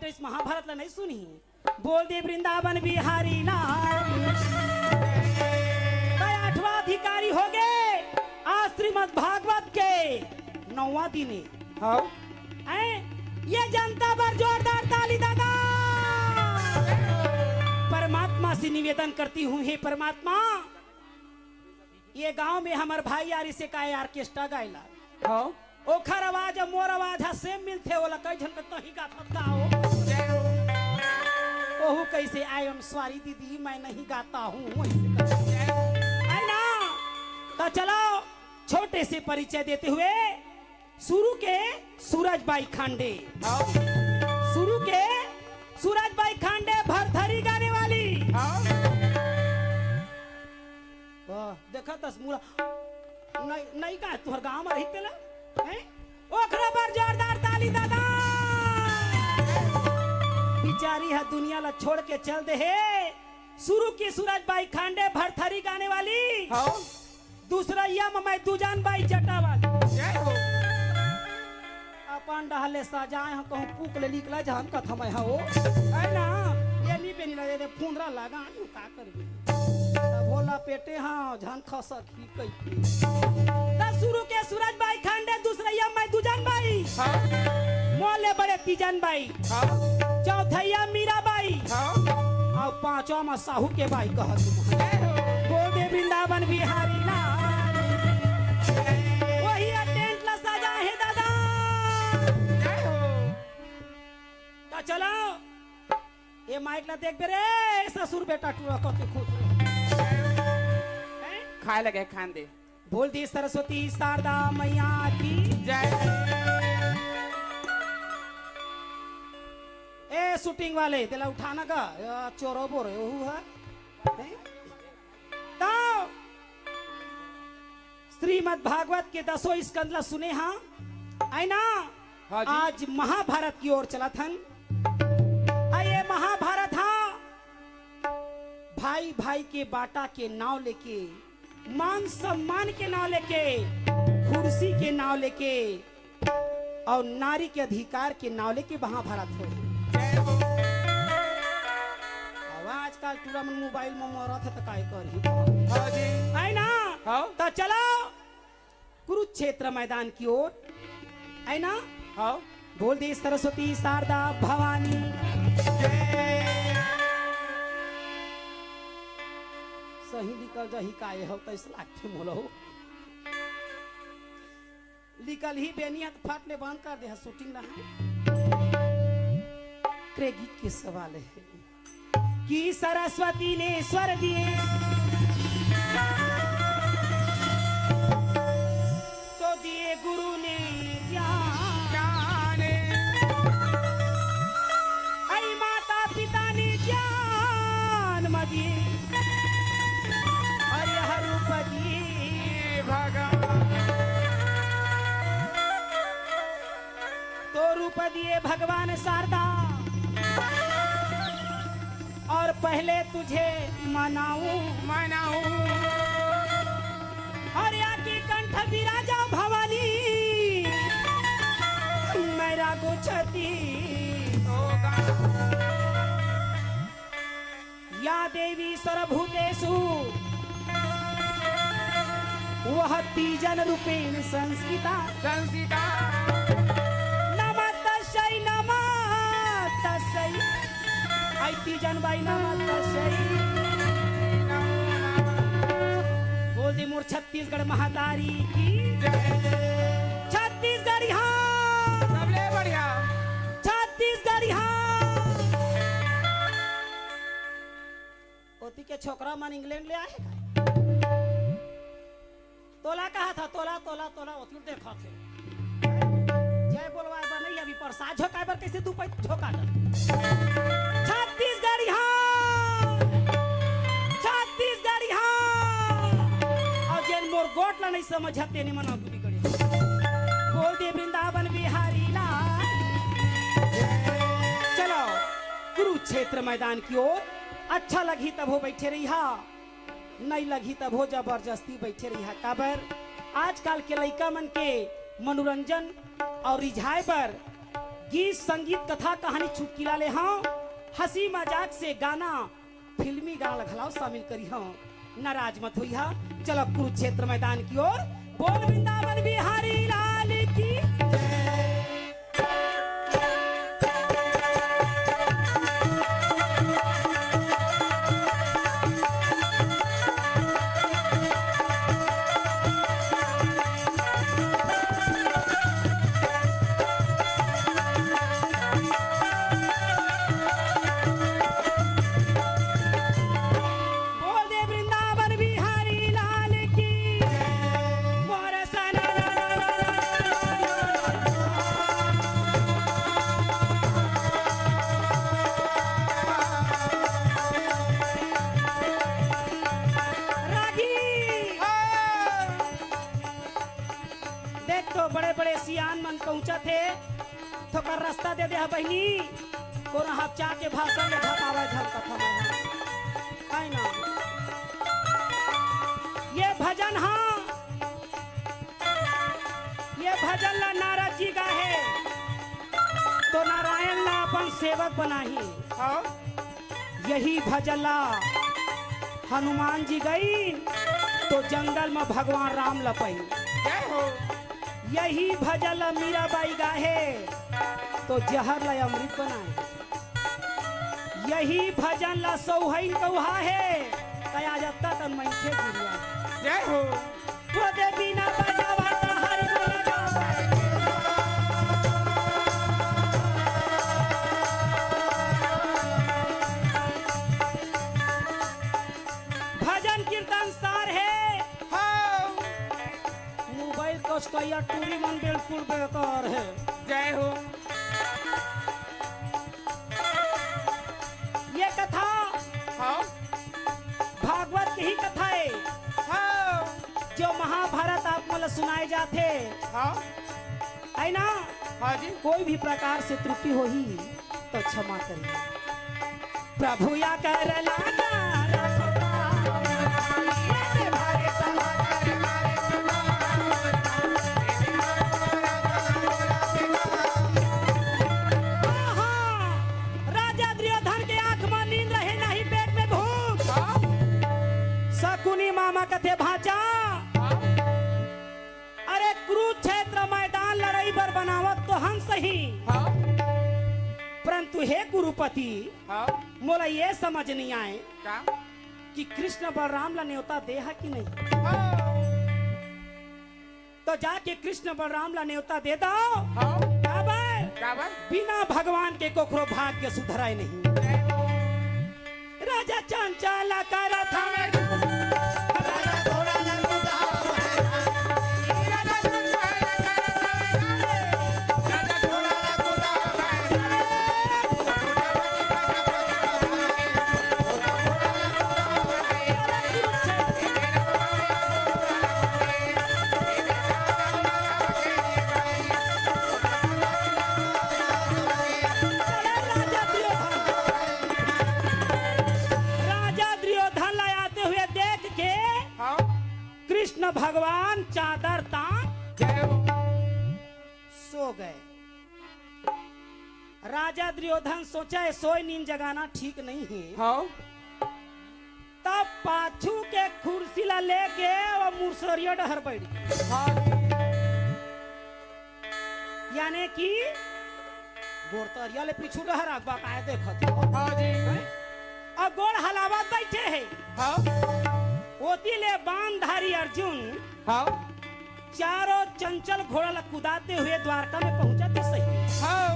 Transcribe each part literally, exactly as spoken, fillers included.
इस महाभारत ला नहीं सुनी। बोल दे वृंदावन बिहारी लाल। तैं आठवां अधिकारी हो गे आज श्रीमद् भागवत के नौवां दिन हे। हाँ। हैं? ये जनता बर जोरदार ताली दादा। परमात्मा से निवेदन करती हूँ, हे परमात्मा, ये गांव में हमर भाई यार इसे का orchestra गायला। हाँ। ओखर आवाज अउ मोर आवाज ह same मिलथे, ओला कई झन के तहीं गाथत का हो। ओहू कइसे, "I am sorry दीदी, मैं नहीं गाता हूँ," वइसे कइसे। है ना? त चलो, छोटे से परिचय देते हुए, शुरू के सूरज बाई खांडे। हाँ। शुरू के सूरज बाई खांडे, भरथरी गाने वाली। हाँ। वाह, देखा तस मुला। नहीं, नहीं का तुहर गांव में रही तेला? हैं? ओखरा बर जोरदार ताली दादा। बिचारी ह दुनिया ला छोड़ के चल दे हे। शुरू की सूरज बाई खांडे, भरथरी गाने वाली। हाँ। दूसरइया म मैं दूजन बाई जटा वाली। जय हो। अपन डहर ले सजाए ह, कहूँ पुक ले निकला जान कथम ह ओ। है ना? ये नी बेनी लगे दे फुंदरा लगा, का करबे? तब भोला पेटे हाँ, झन खसक ही कइके। त शुरू के सूरज बाई खांडे, दूसरइया मैं दूजन बाई। हाँ। मोले बड़े तीजन बाई। हाँ। चौथइया मीरा बाई। हाँ। अउ पांचवा म साहू के बाई कहत। जय हो। बोल दे वृंदावन बिहारी लाल। वही टेंट ला सजा हे दादा। जय हो। त चलो, ये माइक ला देख बे रे, ससुर बेटा टूरा कते खुश रहे। हैं? खाए लगे खान दे। बोल दी सरस्वती शारदा मैया की। जय। ए शूटिंग वाले, तेला उठाना का? या चोरो बोरे, ओहू है। हैं? तो श्रीमद् भागवत के दसों स्कंद ला सुने हाँ, है ना? हाँ जी। आज महाभारत की ओर चलत हन। आ ये महाभारत हा भाई भाई के बाटा के नाव लेके, मान सम्मान के नाव लेके, कुर्सी के नाव लेके, अउ नारी के अधिकार के नाव लेके महाभारत होय। जय हो। अब आजकल टूरा मन मोबाइल में मरत हे त काय करही? हाँ जी। है ना? हाँ। त चलो कुरुक्षेत्र मैदान की ओर, है ना? हाँ। बोल दे सरस्वती शारदा भवानी। जय। सही निकल जाही काय हो, तैस लागथे मोला हो। निकल ही बेनी ह त फट ले बंद कर दे ह, शूटिंग ना है। क्रेडिट के सवाल है कि सरस्वती ने स्वर दिए तो दिए गुरु ने ज्ञान। ज्ञान। आई माता पिता ने ज्ञान म दिए। अरे हरू पति भगवान। तो रूप दिए भगवान शारदा, और पहले तुझे मनाऊं। मनाऊं। और आके कंठ विराजा भवानी, मैं रागो छती। होगा। या देवी सर्वभूतेषु वह तीजन रूपेण संस्थिता। संस्थिता। नमस्तस्यै, नमस्तस्यै। आई तीजन बाई नमस्तस्यै। बोल दे मोर छत्तीसगढ़ महतारी की। जय। छत्तीसगढ़िया। सबले बढ़िया। छत्तीसगढ़िया। ओती के छोकरा मन इंग्लैंड ले आए हे का? तोला कहा था, तोला, तोला, तोला, ओती देखा थे। जय बोलवाए बर नहीं, अभी प्रसाद झोंकाए बर कैसे दू पैसा झोंका था। छत्तीसगढ़िया, छत्तीसगढ़िया। अउ जेन मोर गोठ ला नहीं समझा, तेने मन अगुरी गढ़ी। बोल दे वृंदावन बिहारी लाल। चलो, कुरुक्षेत्र मैदान की ओर। अच्छा लगही तभो बैठे रहिहा, नहीं लगही तभो जबरदस्ती बैठे रहिहा। काबर आजकल के लइका मन के मनोरंजन अउ रिझाए बर गीत संगीत कथा कहानी चुटकिला ले हंव, हंसी मजाक से गाना, फिल्मी गाना ल घलाव शामिल करिहंव। नाराज मत होइहा। चलो कुरुक्षेत्र मैदान की ओर। बोल वृंदावन बिहारी लाल की। बोल दे वृंदावन बिहारी लाल की। मोर सना रागी। देख तो बड़े बड़े सियान मन पहुंचत हे, थोकर रास्ता दे दे हा बहिनी। कोनो हपचा के भाषा में झपावा झलकत हवय। है ना? ये भजन हा, ये भजन ला नारद जी गाहे, तो नारायण ला अपन सेवक बनाही। हाँ। यही भजन ला हनुमान जी गई तो जंगल में भगवान राम ला पाई। जय हो। यही भजन ला मीराबाई गाहे तो जहर ला अमृत बनाए। यही भजन ला सौहइन कौहा हे, कया जत्ता तन मनखे दुनिया। जय हो। वो दे बीना बजावा, हरि गुण गावा। भजन कीर्तन सार हे। हाँ। मोबाइल कस कहिया टूरी मन बिल्कुल बेकार हे। जय हो। ये कथा हाँ। भागवत के ही कथा हे। हाँ। जो महाभारत आप मन ल सुनाए जाथे। हाँ। है ना? हाँ जी। कोई भी प्रकार से त्रुटि होही तो क्षमा करिए। प्रभु या कर लाना रघुराम, ये भारे समाचार मारे सुना। आहा! राजा दुर्योधन के आंख में नींद रहे, नहीं पेट में भूख। हाँ। शकुनी मामा कथे भांचा, हाँ। अरे कुरुक्षेत्र मैदान लड़ई बर बनावत तो हन सही, हाँ। परंतु हे कुरुपति, हाँ। मोला ये समझ नहीं आए का? कि कृष्ण बलराम ला नेवता दे हा कि नहीं? हाँ। तो जाके कृष्ण बलराम ला नेवता दे दव। हाँ। काबर? काबर? बिना भगवान के कोखरो भाग्य सुधराय नहीं। राजा चंचल करत हवे। राजा दुर्योधन ला आते हुए देख के हाँ। कृष्ण भगवान चादर तान जय हो। सो गए। राजा दुर्योधन सोचा, ये सोए नींद जगाना ठीक नहीं है। हाँ। तब पाछू के कुर्सी ला लेके वो मुसरिया डहर बैठ गए। हाँ। यानी कि गोड़ तरिया ले पीछू डहर आगबा काय देखत हो। हाँ जी। हैं? अब गोड़ हलावत बैठे हे। हाँ। ओती ले बाणधारी अर्जुन हाँ। चारों चंचल घोड़ा ला कुदाते हुए द्वारका में पहुंचा तो सही। हाँ।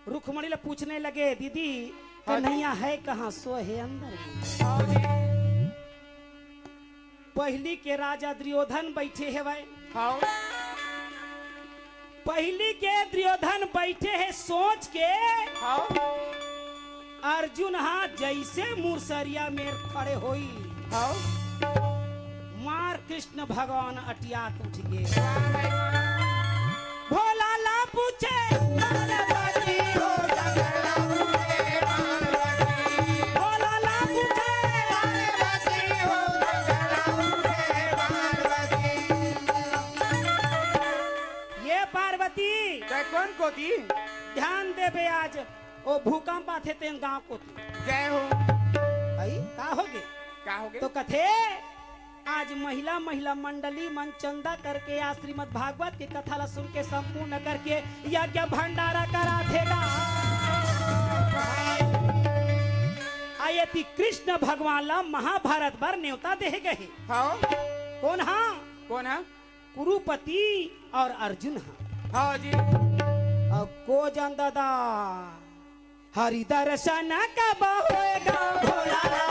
रुक्मणी ला पूछने लगे, "दीदी, हाँ जी। कन्हैया है कहाँ?" "सो हे अंदर में।" हाँ जी। पहिली के राजा दुर्योधन बैठे हेवय। हाँ। पहिली के दुर्योधन बैठे हे सोच के हाँ। अर्जुन हा जैसे मुसरिया मेर खड़े होई, हाँ। मार कृष्ण भगवान अटियात उठ गे। भोला ला पूछे, पार्वती हो जगला पूछे, पार्वती। भोला ला पूछे, पार्वती हो जगला पूछे, पार्वती। ये पार्वती कोती। जय कोन कोती? ध्यान देबे, आज ओ भूकंप आथे तेन गांव कोती। जय हो। भाई, का होगे? का होगे? तो कथे, आज महिला, महिला मंडली मन चंदा करके, आज श्रीमद् भागवत के कथा ला सुन के, संपूर्ण करके यज्ञ भंडारा कराथे गा। आ एती कृष्ण भगवान ला महाभारत बर नेवता देहे गए। हाँ। कोन हा? कोन हा? कुरुपति और अर्जुन हा। हाँ जी। अब को जान दादा, हरि दर्शन कब होएगा भोला।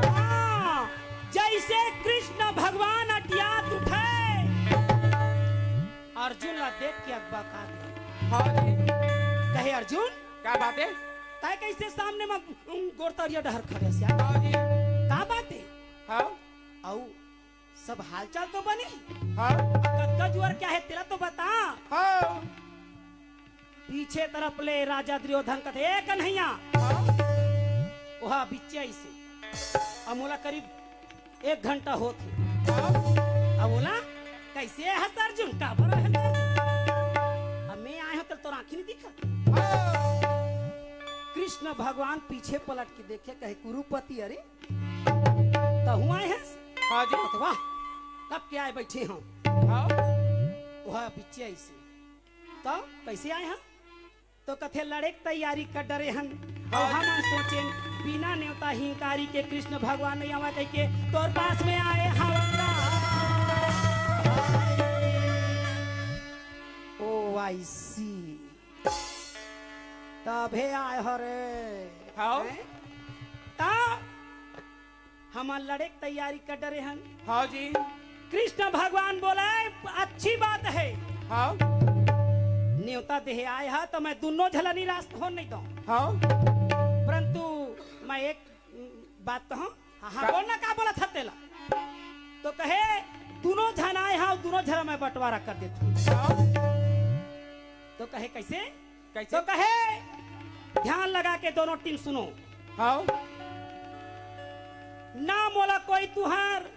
हाँ, जैसे कृष्ण भगवान अटियात उठे, अर्जुन ला देख के अगबा खा गया। हाँ जी। कहे, "अर्जुन, का बात है? तै कैसे सामने में, उम, गोरतरिया डहर खड़े से? हाँ जी। का बात है?" हाँ। अउ सब हालचाल तो बने? हाँ। कतका जुअर क्या है, तेला तो बता। हाँ। पीछे तरफ ले राजा दुर्योधन कथे, "ए कन्हैया।" हाँ। ओहा बिच्चे अइसे। अब मोला करीब एक घंटा होत हे। हाँ। अब बोला, "कैसे हस अर्जुन? काबर हस अर्जुन?" अब मैं आए हूँ, तेला तोर आँखी नहीं दिखा। हाँ। कृष्ण भगवान पीछे पलट के देखे, कहे, "कुरुपति, अरे, तहूँ आए हस?" हाँ जी। तो वाह, कब के आए बैठे हूँ। हाँ। वह बिच्चे अइसे। तो कैसे आए हैं? तो कथे, "लड़े के तैयारी कर डरे हन।" हाँ। और हमन सोचेन, बिना नेवता हिंकारी के कृष्ण भगवान नहीं आवा कह के तोर पास में आए हवन। ओ, I see। तभे आए हरे। हाँ। हैं? ता हमन लड़े के तैयारी कर डरे हन। हाँ जी। कृष्ण भगवान बोले, "अच्छी बात है।" हाँ। नेवता देहे आए हा, तो मैं दुनों झला निराश होन नहीं दो। हाँ। परंतु मैं एक बात तो हूँ। हाँ, हाँ, का? बोलना का बोला था तेला? तो कहे, "दुनों झन आए हा, दुनों झला मैं बंटवारा कर देता हूँ।" हाँ। तो कहे, "कैसे?" कैसे? तो कहे, ध्यान लगा के दोनों टीम सुनो। हाँ। ना मोला कोई तुहार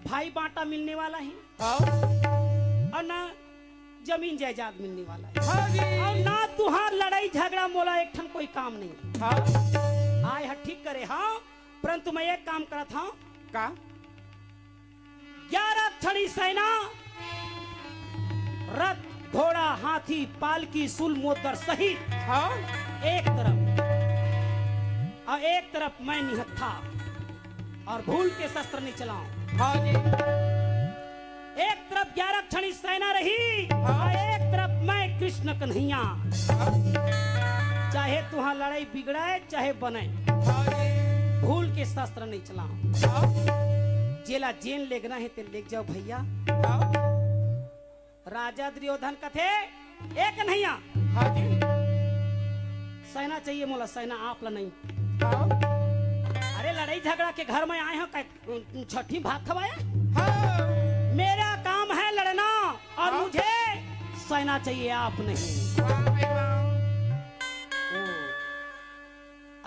भाई बांटा मिलने वाला है। हाँ। और ना जमीन जायदाद मिलने वाला है। हाँ जी। और ना तुहार लड़ाई झगड़ा मोला एक ठन कोई काम नहीं। हाँ। आए हा ठीक करे, हाँ, परंतु मैं एक काम करत हूँ। का? ग्यारह ठड़ी सेना, रथ, घोड़ा, हाथी, पालकी, सूल, मोदगर सहित हाँ। एक तरफ, और एक तरफ मैं निहत्था, और भूल के शस्त्र नहीं चलाऊं। हाँ जी। एक तरफ ग्यारह ठड़ी सेना रही, हाँ। और एक तरफ मैं कृष्ण कन्हैया। हाँ। चाहे तुहार लड़ाई बिगड़ाए, चाहे बने, हाँ जी। भूल के शस्त्र नहीं चलाऊं। हाँ। जेला जेन लेगना है, ते लेग जाओ भैया। हाँ। राजा दुर्योधन कथे, "ए कन्हैया।" हाँ जी। "सेना चाहिए मोला, सेना आप ला नहीं।" हाँ। "अरे, लड़ाई झगड़ा के घर में आए हो, कै-, छठी भात खवाया?" हाँ। "मेरा काम है लड़ना और हाँ। मुझे सेना चाहिए, आप नहीं।" वाह भाई वाह। ओ,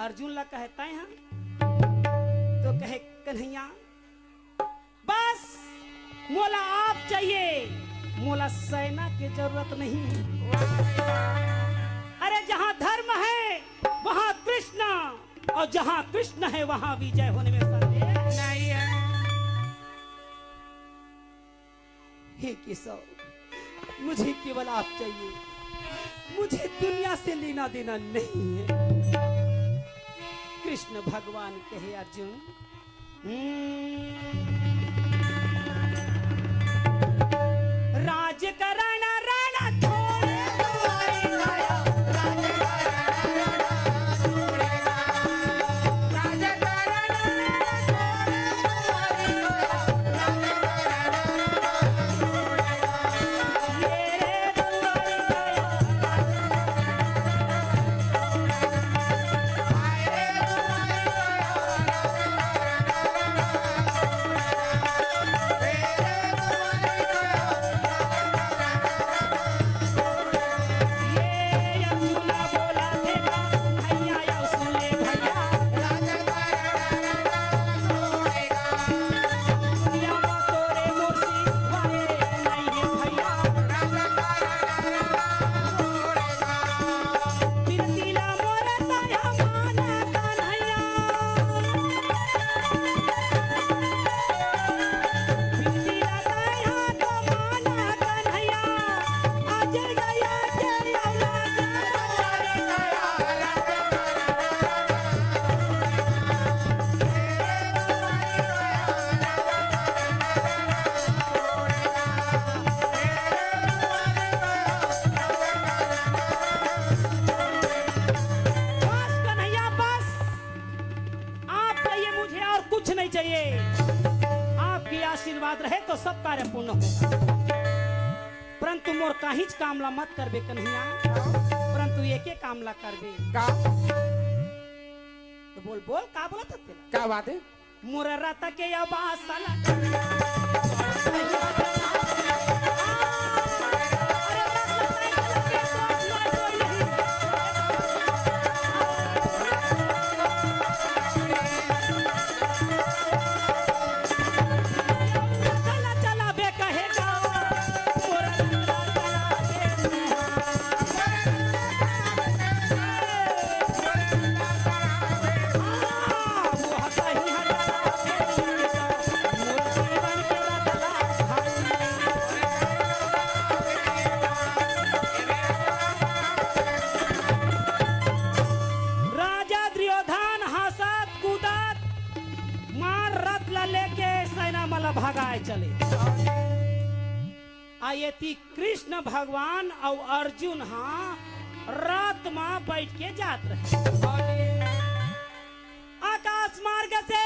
अर्जुन ला कहता है, हाँ? तो कहे, "कन्हैया, बस मोला आप चाहिए, मोला सेना के जरूरत नहीं है। अरे, जहाँ धर्म है, वहाँ कृष्ण, और जहाँ कृष्ण है, वहाँ विजय होने में संदेह नहीं है।" हे केशव, मुझे केवल आप चाहिए, मुझे दुनिया से लेना देना नहीं है। कृष्ण भगवान कहे, अर्जुन, हम्म, राजकरण रण छोड़े चाहिए। आपके आशीर्वाद रहे तो सब कार्य पूर्ण होगा। परंतु मोर काहीच काम ला मत करबे कन्हैया, परंतु एके काम ला करबे। का? तो बोल, बोल, का बोलत हस तेला? का बात है? मोर रत के आवास ला। राजा दुर्योधन हंसत कूदत मार रथ ला लेके सेना मन ला भगाए चले। आ एती कृष्ण भगवान अउ अर्जुन हा रथ मा बैठ के जात रहे। आकाश मार्ग से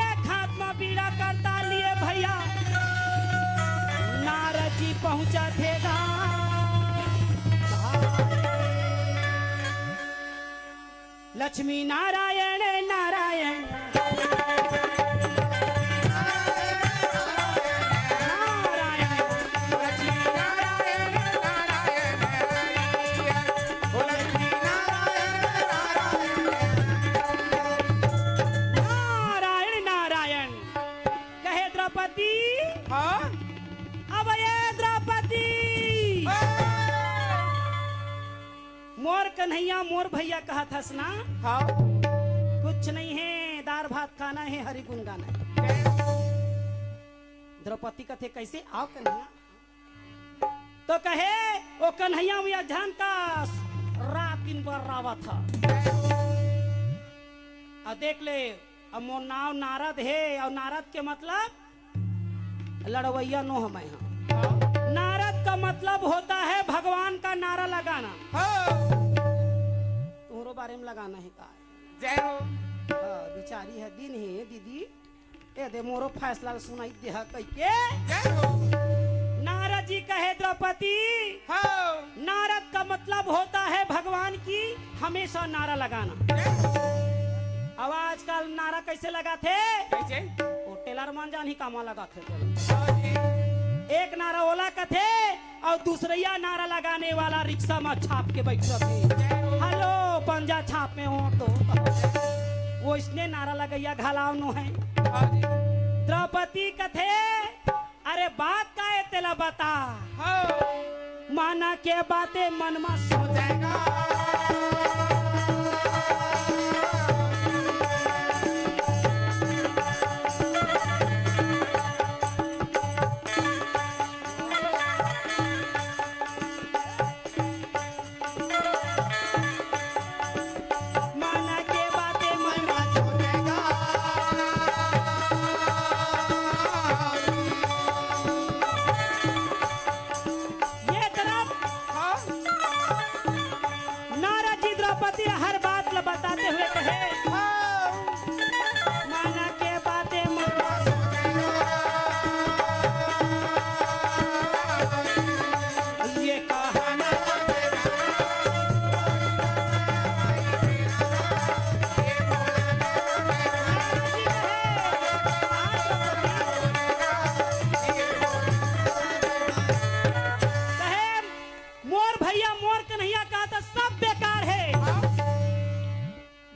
एक हाथ मा बीड़ा करताल लिए भैया, नारद जी पहुंचत हे गा। लक्ष्मी नारायण नारायण नारायण। नारायण नारायण। कहे द्रौपदी, हाँ? अब ये द्रौपदी, हाँ। मोर कन्हैया, मोर भैया कहत हस ना? हाँ। कुछ नहीं है, दार भात खाना है, हरि गुण गाना है। द्रौपदी कथे, कैसे? आओ कन्हैया। तो कहे, ओ कन्हैया, वो झन का रात दिन बर्रावत ह। आ देख ले, अब मोर नाव नारद हे, अउ नारद के मतलब लड़वैया नो हमै हा। नारद का मतलब होता है भगवान का नारा लगाना। हाँ। तुम्हरो बारे में लगाना है का? जय हो। हाँ, बिचारी है दिन हे दीदी, ए दे मोरो फैसला सुनाई दे हा कहिके। जय हो। नारद जी कहे द्रौपदी, हाँ। नारद का मतलब होता है भगवान की हमेशा नारा लगाना। जय हो। अब आजकल नारा कैसे लगाथे? कैसे? वो टेलर मन जान ही कामा लगाथे। हाँ जी। एक नारा ओला कथे अउ दूसरइया नारा लगाने वाला रिक्शा मा छाप के बैठ रथे। हेलो, पंजा छाप में हो तो। वो इसने नारा लगइया घलाव नो है। हाँ जी। द्रौपदी कथे, अरे बात का है तेला बता। हाँ। माना के बाते मन मा सोचेगा। माना के बाते मन मा सोचेगा। ये तरफ हाँ। नारद जी द्रौपदी ला हर बात ला बताते हुए कहे, हाँ। माना के बाते मन ये कहा ना। कहे, मोर भैया, मोर कन्हैया कहा था, सब बेकार है।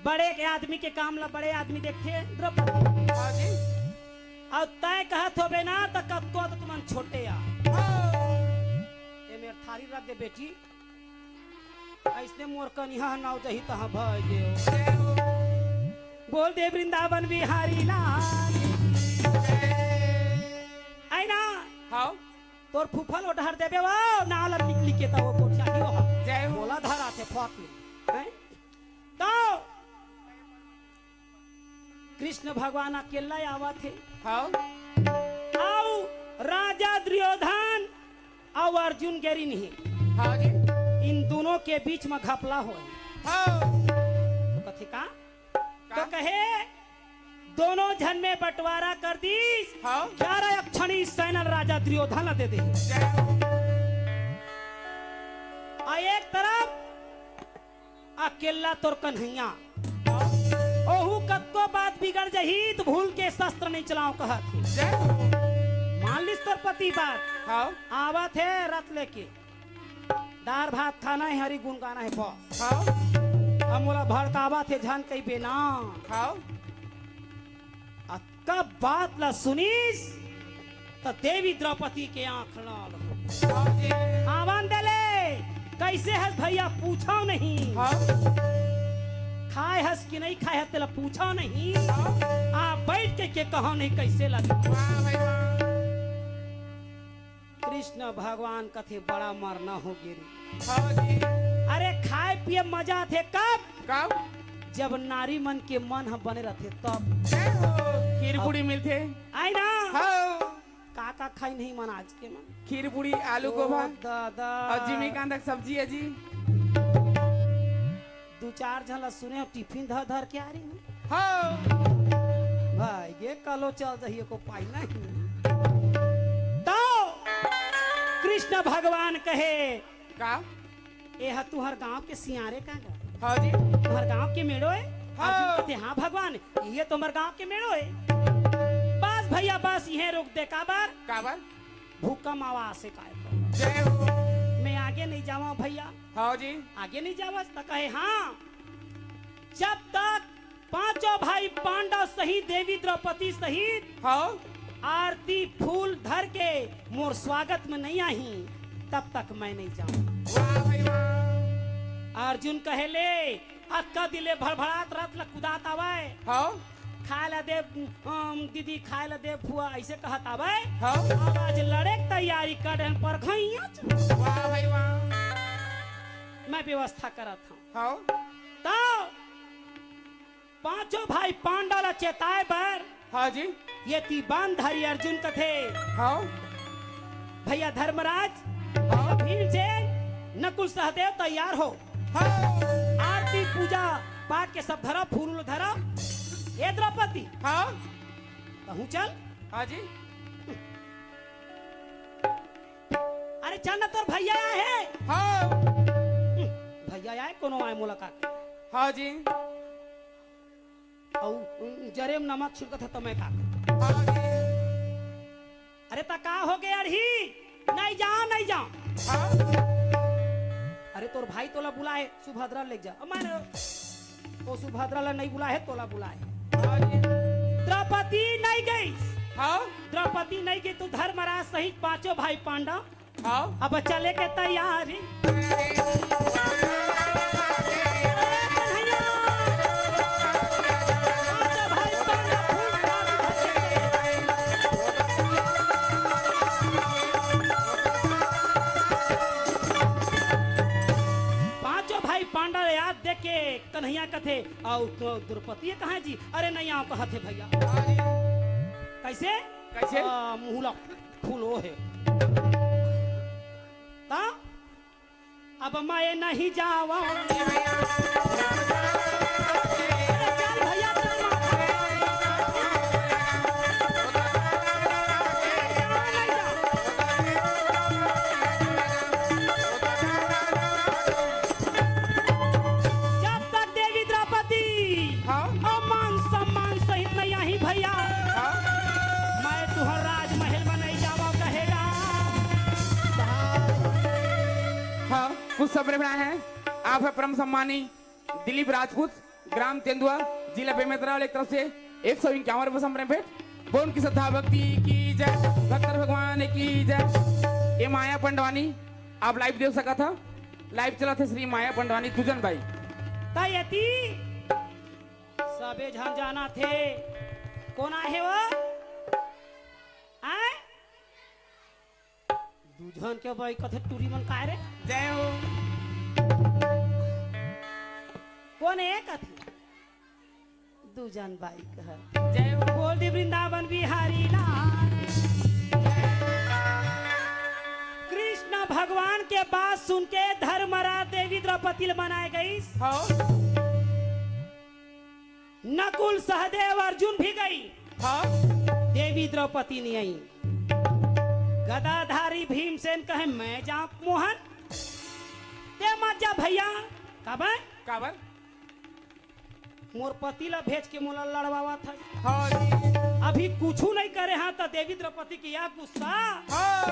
बड़े के आदमी के काम ला बड़े आदमी देखथे, द्रौपदी। हाँ जी। अउ तैं कहत होबे ना, त कतको त तुमन छोटे आ। हाँ। ए मेर थारी रख दे बेटी। अइसने मोर कनिहा नाव जही तहाँ भाई देव। बोल दे वृंदावन बिहारी लाल। आई ना? हाँ। तोर फूफल ओ डहर देबे वो, नाव ला लिख लिख के त वो कोठिया ही वो। जय हो। बोला धरा थे फट ले। हैं? तो कृष्ण भगवान अकेला आवत हे। हाँ। अउ राजा दुर्योधन अउ अर्जुन गेरिन हे। हाँ जी। इन दोनों के बीच में घपला होय। हाँ। तो कथे का? तो हाँ। कहे, दोनों झन में बंटवारा कर दीस। हाँ। ग्यारह अक्षणी सैना ल राजा दुर्योधन ला दे दे। जय हो। आ एक तरफ अकेला तोर कन्हैया, ओहू कतको बात बिगड़ जही त भूल के शस्त्र नहीं चलाओ कहत हे। जय हो। मान लिस तोर पति बात। हाँ। आवत हे रथ लेके, दार भात खाना हे, हरी गुन गाना हे, बस। हाँ। अब मोला भड़कावत हे, झन कहिबे ना। हाँ। आ कब बात ला सुनिस, त देवी द्रौपदी के आंख लाल हो गे। हाँ जी। आवन दे ले, कैसे हस भैया, पूछो नहीं। हाँ। खाए हस कि नहीं खाए हस, तेला पूछो नहीं। हाँ। आ बैठ के, के कहो नहीं, कैसे लगे। वाह भाई वाह। कृष्ण भगवान कथे, बड़ा मरना हो गे रे। हाँ जी। अरे खाए पिए मजा आथे कब? कब? जब नारी मन के मन ह बने रथे तब। जय हो। खीर पूड़ी मिलथे। आय ना? हाँ। का का खाई नहीं मन आज के मन। खीर पूड़ी, आलू ओ गोभा दादा। अउ जिमीकांदा के सब्जी हे जी। दू चार झन ला सुने हो, टिफिन धर धर के आ रही हूँ। हाँ। भाई, ये कलो चल जाइए, को पाई नहीं। तो कृष्ण भगवान कहे, का? "ए ह तुहर गांव के सियारे का गा? हाँ जी। तुहर गांव के मेड़ो हे?" हाँ। अर्जुन कथे, "हाँ भगवान, ये तो हमर गांव के मेड़ो हे।" बस भैया, बस इहे रोक दे। काबर? काबर? भूकंप आवाज से काय को। जय हो। मैं आगे नहीं जावा भैया। हाँ जी। आगे नहीं जावा, त कहे, "हाँ, जब तक पांचों भाई पांडव सहित देवी द्रौपदी सहित हाँ। आरती फूल धर के मोर स्वागत में नहीं आही, तब तक मैं नहीं जाऊं।" वाह भाई वाह। अर्जुन कहे, "ले, अक्का दिले भड़भड़ात रथ ल कुदात आवय।" हाँ। "खाए ला दे, अम, दीदी, खाए ला दे फुआ," ऐसे कहत आवय। हाँ। अब आज लड़े के तैयारी कर रहे हैं, पर घैया च-, वाह भाई वाह। मैं व्यवस्था करत हूँ। हाँ। तो पांचों भाई पांडव ला चेताए बर हाँ जी। ये ती बांध धारी अर्जुन कथे। हाँ। भैया धर्मराज, हाँ। भीमसेन, नकुल सहदेव तैयार हो। हाँ। आरती पूजा पाठ के सब धरा, फूल उल धरा। ए द्रौपदी। हाँ। तहूँ चल। हाँ जी। अरे चल ना, तोर भैया आए हे। हाँ। भैया आए, कोनो आए मुलाकात। हाँ जी। अउ जरे म नमक छिड़कत हे त मैं का करूं? हाँ जी। अरे त का हो गे अड़ही? नहीं जा, नहीं जा। हाँ। अरे तोर भाई तोला बुलाए, सुभद्रा ले जा। अब मैं ओ सुभद्रा ला नहीं बुलाए, तोला बुलाए। हाँ जी। द्रौपदी नहीं गई। हाँ। द्रौपदी नहीं गई तो धर्मराज सहित पांचों भाई पांडव हाँ। अब चले के तैयारी। पांचों भाई पांडव याद देख के कन्हैया कथे, "अउ तो द्रौपदी कहाँ हे जी?" "अरे नहीं, आओ कहत हे भैया।" कैसे? कैसे? आ, मुहला फूलो हे। ता? अब मैं नहीं जावा। अरे चल भैया, चल। जब तक देवी द्रौपदी हाँ। अउ मान सम्मान सहित नहीं आही भैया, हाँ। मैं तुहर राजमहल में नहीं जावा कहेगा। हाँ, कुछ समय बनाए हैं। आप है परम सम्मानी दिलीप राजपूत, ग्राम तेंदुआ, जिला बेमेतरा वाले की तरफ से एक सौ इक्यावन रुपये समर्पण भेंट। बोल की श्रद्धा भक्ति की जय, भक्तर भगवान की जय। ये माया पंडवानी, आप लाइव देख सकत हा, लाइव चलत हे श्री माया पंडवानी दुजन बाई। त एती सबे झन जानत हे, कोन आहे वो? आय? दू झन के बाई कथे टूरी मन काय रे? जय हो। कोन हे कथे? दू झन बाई कह। जय हो। बोल दे वृंदावन बिहारी लाल। कृष्ण भगवान के बात सुन के धर्मराज देवी द्रौपदी ल मनाए गईस। हाँ। नकुल, सहदेव, अर्जुन भी गई। हाँ। देवी द्रौपदी नइ आई। गदाधारी भीमसेन कहे, "मैं जाऊं मोहन?" "ते मत जा भइया।" "काबर?" "काबर?" "मोर पति ला भेज के मोला लड़वावत हस।" हाँ जी। अभी कुछू नइ करे हंव त देवी द्रौपदी के या गुस्सा। हाँ।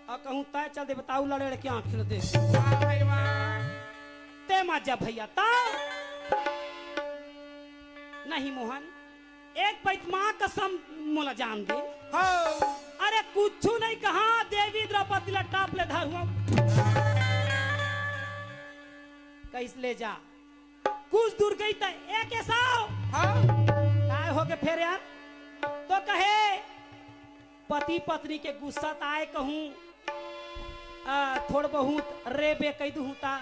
अउ कहूं तैं चल दे, बताऊ लड़े के आंखी ल देख। वाह भाई वाह। "ते मत जा भइया।" "त नहीं मोहन, एक पइत मां कसम मोला जान दे।" हाँ। "अरे कुछू नइ कहंव, देवी द्रौपदी ला टाप ले धरहूं।" कहिस, "ले जा।" कुछ दूर गई त ए केसव। हाँ। "काय होगे फेर यार?" तो कहे, "पति पत्नी के गुस्सा त आय कहूं, आ, थोड़ बहुत रे बे कहि दुहूं ता।"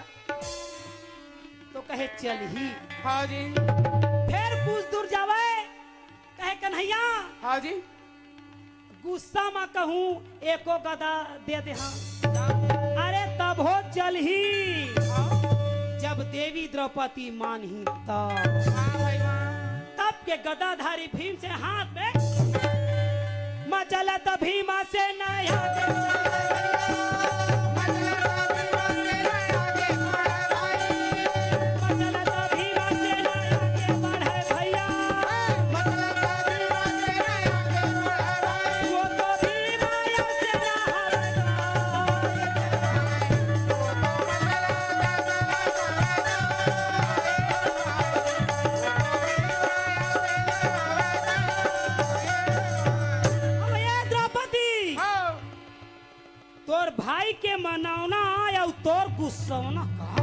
तो कहे, "चलही।" हाँ जी। फेर कुछ दूर जावे, कहे, "कन्हैया।" हाँ जी। "गुस्सा म कहूं एको गदा दे देहा।" अरे तभो चलही। हाँ। जब देवी द्रौपदी मानही तब। हाँ भाई वाह। तब के गदाधारी भीमसेन हाथ में मचलत भीमसेन आगे। मचलत भीमसेन आगे बढ़े भइया। वो तो भीमसेन हवे। अब ये द्रौपदी, हाँ। तोर भाई के मनावना अउ तोर गुस्सवना का?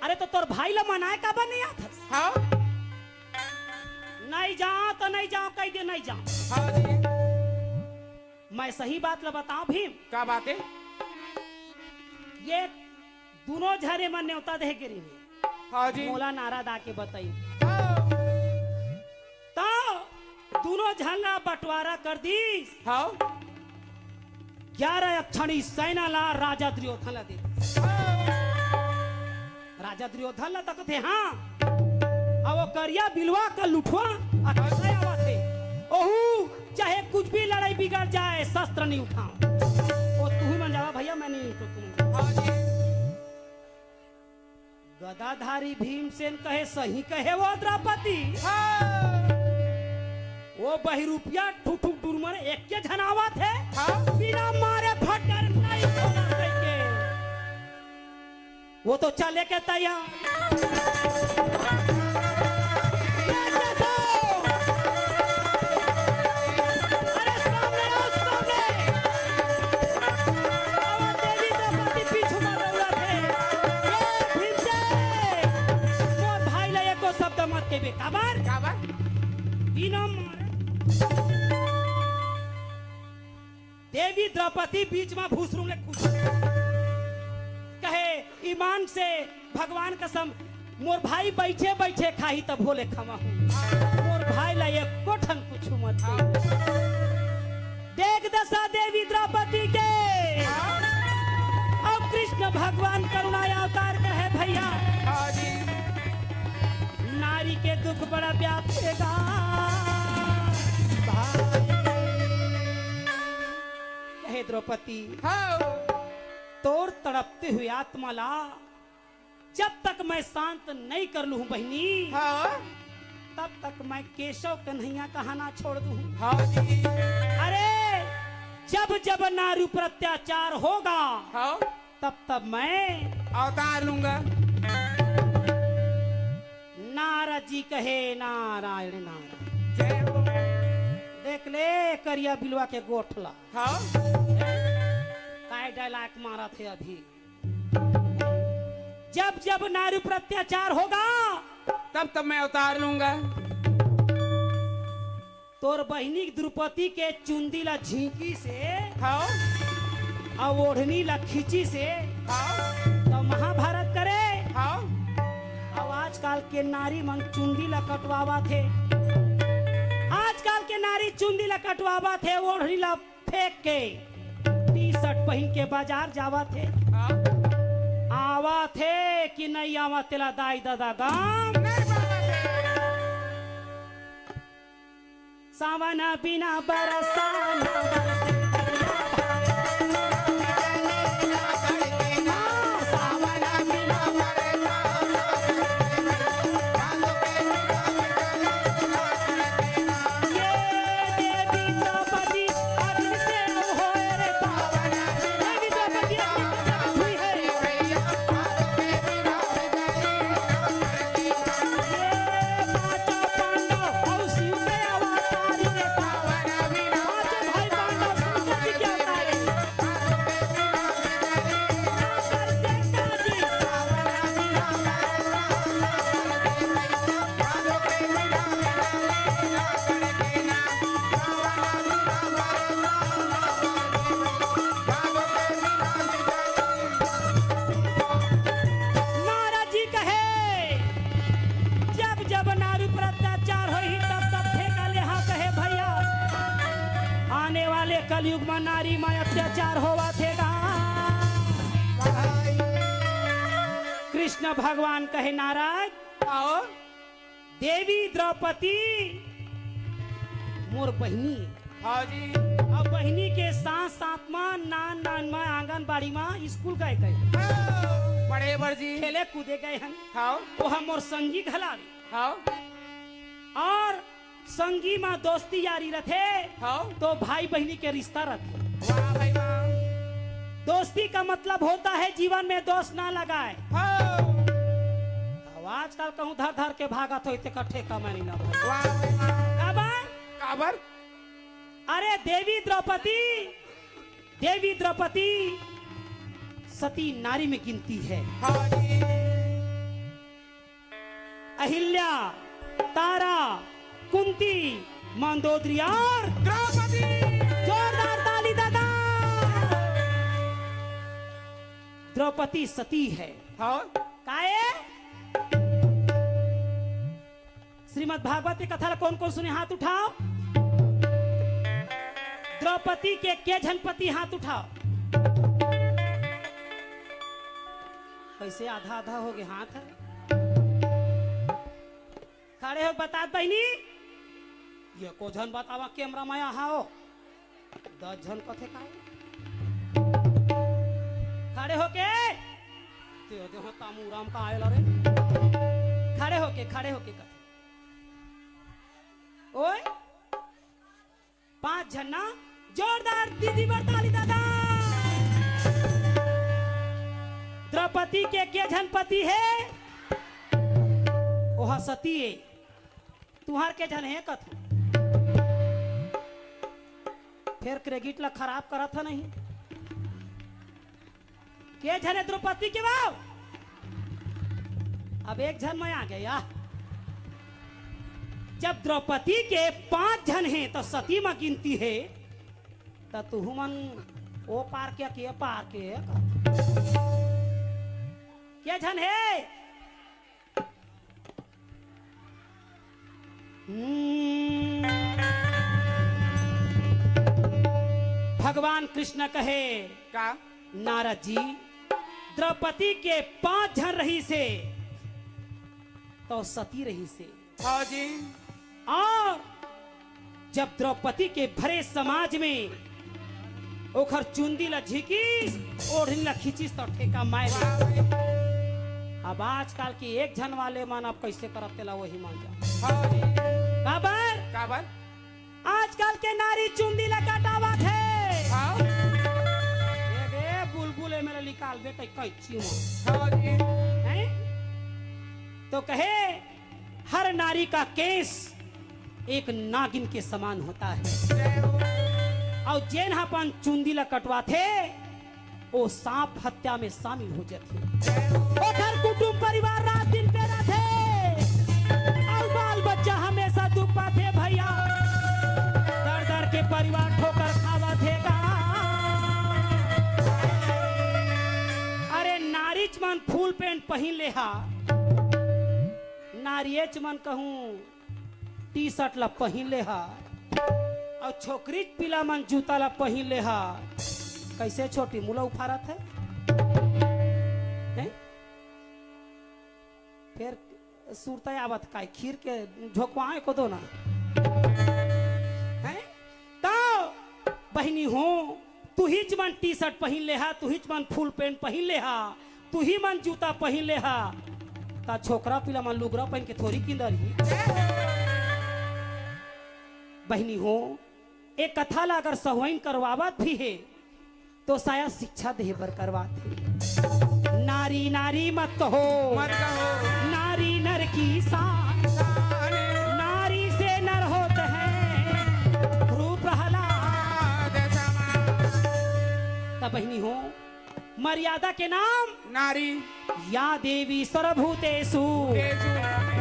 अरे तो तोर भाई ला मनाए काबर नइ आथस? हाँ। "नइ जांव त नइ जांव," कहि दे, "नइ जांव।" हाँ जी। मैं सही बात ला बतांव भीम। का बात हे? ये दूनों झने मन नेवता देहे गे रिहिन। हाँ जी। मोला नारद आके बताइस। हाँ। त दूनों झन ला बंटवारा कर दिस। हाँ। ग्यारह अक्षणी सेना ला राजा दुर्योधन ला दे दिस। हाँ। राजा दुर्योधन ला तकथे, हाँ। अब वो करिया बिलवा का लुठवा अक्षय आवत हे। ओहू चाहे कुछ भी लड़ाई बिगड़ जाए, शस्त्र नइ उठांव। ओ तुहू मन जावा भइया, मैं नइ उठंव तुमन। हाँ जी। गदाधारी भीमसेन कहे, "सही कहे वो द्रौपदी।" हाँ। वो बहिरूपिया ठुठुक डुरमर एके झन आवत हे। हाँ। बिना मारे फटकार नइ होना कहिके। वो तो चले के तैयार। अरे सामने आओ, सामने। अब देवी द्रौपदी पीछू म दौड़त हे। ए भीमसेन, मोर भाई ला एको शब्द मत कहिबे। काबर? काबर? बिना मारे। देवी द्रौपदी बीच म भूसरुम ले खुश कहे, "ईमान से भगवान कसम, मोर भाई बइठे बइठे खाही तभो ले खवाहूं। मोर भाई ला एको ठन कुछू मत दे।" देख दसा देवी द्रौपदी के। अउ कृष्ण भगवान करुणा अवतार कहे, भइया, हाँ जी। नारी के दुख बड़ा व्याप्त हे गा भाई। कहे द्रौपदी, हाँ। तोर तड़पते हुए आत्मा ला जब तक मैं शांत नइ कर लूं बहिनी, हाँ। तब तक मैं केशव कन्हैया कहना छोड़ दूं। हाँ जी। अरे, जब जब नारी पर अत्याचार होगा, हाँ। तब तब मैं अवतार लूंगा। नारद जी कहे, "नारायण नारायण।" जय हो। देख ले करिया बिलवा के गोठला। हाँ। काय dialogue मारत हे अभी। जब जब नारी पर अत्याचार होगा, तब तब मैं अवतार लूंगा। तोर बहिनी द्रौपदी के चुंदी ला झींकिस हे, हाँ। अउ ओढ़नी ला खींचिस हे, हाँ। त महाभारत करे। हाँ। अउ आजकल के नारी मन चुंदी ला कटवावत हे, आजकल के नारी चुंदी ला कटवावत हे, ओढ़नी ला फेंक के T-shirt पहिन के बाजार जावत हे। हाँ। आवत हे कि नइ आवत, तेला दाई ददा गम। नइ आवत हे। सावन बिना बरसा ना बरसे। सावन बिना बरसा ना बरसे। ये देवी द्रौपदी अर्जुन से होए रे पावन। देवी द्रौपदी अर्जुन से हुई है। ये पांचों पांडव और शिव के अवतारी रे पावन। पांचों भाई पांडव शंकर जी के अवतारी। नारद जी कहे, जब जब नारी पर अत्याचार होही, तब तब ठेका लेहा कहे भैया। आने वाले कलयुग में नारी में अत्याचार होवत हे गा। कृष्ण भगवान कहे, नारद, आओ। देवी द्रौपदी मोर बहिनी। हाँ जी। अब बहिनी के साथ साथ में नान नान में आंगनबाड़ी में स्कूल गए गए। हाँ, बड़े बर जी। खेले कूदे गए हन। हाँ। वो हम मोर संगी घलावे। हाँ। और संगी में दोस्ती यारी रथे। हाँ। तो भाई बहिनी के रिश्ता रथे। वाह भाई वाह। दोस्ती का मतलब होता है जीवन में दोष ना लगाए। हाँ। अब आजकल कहूँ धर धर के भागत होई, तेकर ठेका मैं नहीं ना भाई। वाह भाई वाह। काबर? काबर? अरे देवी द्रौपदी, देवी द्रौपदी सती नारी में गिनती है। हाँ जी। अहिल्या, तारा, कुंती, मंदोदरी और द्रौपदी। जोरदार ताली दादा। द्रौपदी सती है। हाँ। काहे? श्रीमद् भागवत के कथा ला कौन कौन सुने, हाथ उठाओ। द्रौपदी के के झन पति, हाथ उठाओ। कैसे आधा आधा हो गए हाथ? खड़े हो, बतात बहिनी, ये को झन बतावा, कैमरा में आहा हो। दस झन कथे का? खड़े होके। ते दे हो तामू राम का आयल रे। खड़े होके, खड़े होके कथे। ओए, पांच झन ना, जोरदार दीदी बर ताली दादा। द्रौपदी के के झन पति हे? ओहा सती हे। तुहार के झन हे कथू। फेर credit ला खराब करत ह नहीं। के झन हे द्रौपदी के बाऊ? अब एक झन मैं आ गया। जब द्रौपदी के पांच झन हे तो सती म गिनती हे, त तुहू मन ओ पार के, के पार के कथू। के झन हे? हम्म। भगवान कृष्ण कहे, का? नारद जी, द्रौपदी के पांच झन रहिसे, तो सती रहिसे। हाँ जी। और जब द्रौपदी के भरे समाज में ओखर चुंदी ला झिकिस, ओढ़नी ला खींचिस, तो ठेका मार ले। अब आजकल के एक झन वाले मन अब कैसे करत तेला वही मन जा। हाँ जी। काबर? काबर? आजकल के नारी चुंदी ला कटावत हे। हाँ। ये दे बुलबुल ए मेरा निकाल दे कई कैंची में। हाँ जी। हैं? तो कहे हर नारी का केस एक नागिन के समान होता है। और जेन ह अपन चुंदी ला कटवाथे, वो सांप हत्या में शामिल हो जाथे। ओखर कुटुंब परिवार रात दिन पेराथे, और बाल बच्चा हमेशा दुख पाथे भैया, दर दर के परिवार ठोकर खावत हे गा। अरे नारीच मन फुल पैंट पहिन ले हा, नारियेच मन कहूँ टी शर्ट ला पहिन ले हा, अउ छोकरी पीला मन जूता ला पहिन ले हा। कैसे छोटी मुला उफारत हे? हैं? फेर सुरता आवत काय? खीर के झोंकवाए को दो ना। बहिनी हो, तुहिच मन टी शर्ट पहिन ले हा, तुहिच मन फुल पैंट पहिन ले हा, तुही मन जूता पहिन ले हा, त छोकरा पिला मन लुगरा पहिन के थोरी किंदर ही। बहिनी हो, ए कथा ला अगर सहुआइन करवावत भी हे, तो शायद शिक्षा देहे बर करवात हे। नारी नारी मत कहो, मत कहो। नारी नर की शान, शान। नारी से नर होत हैं भ्रू प्रहलाद। त बहिनी हो, मर्यादा के नाम नारी। या देवी सर्वभूतेषु। तेषु।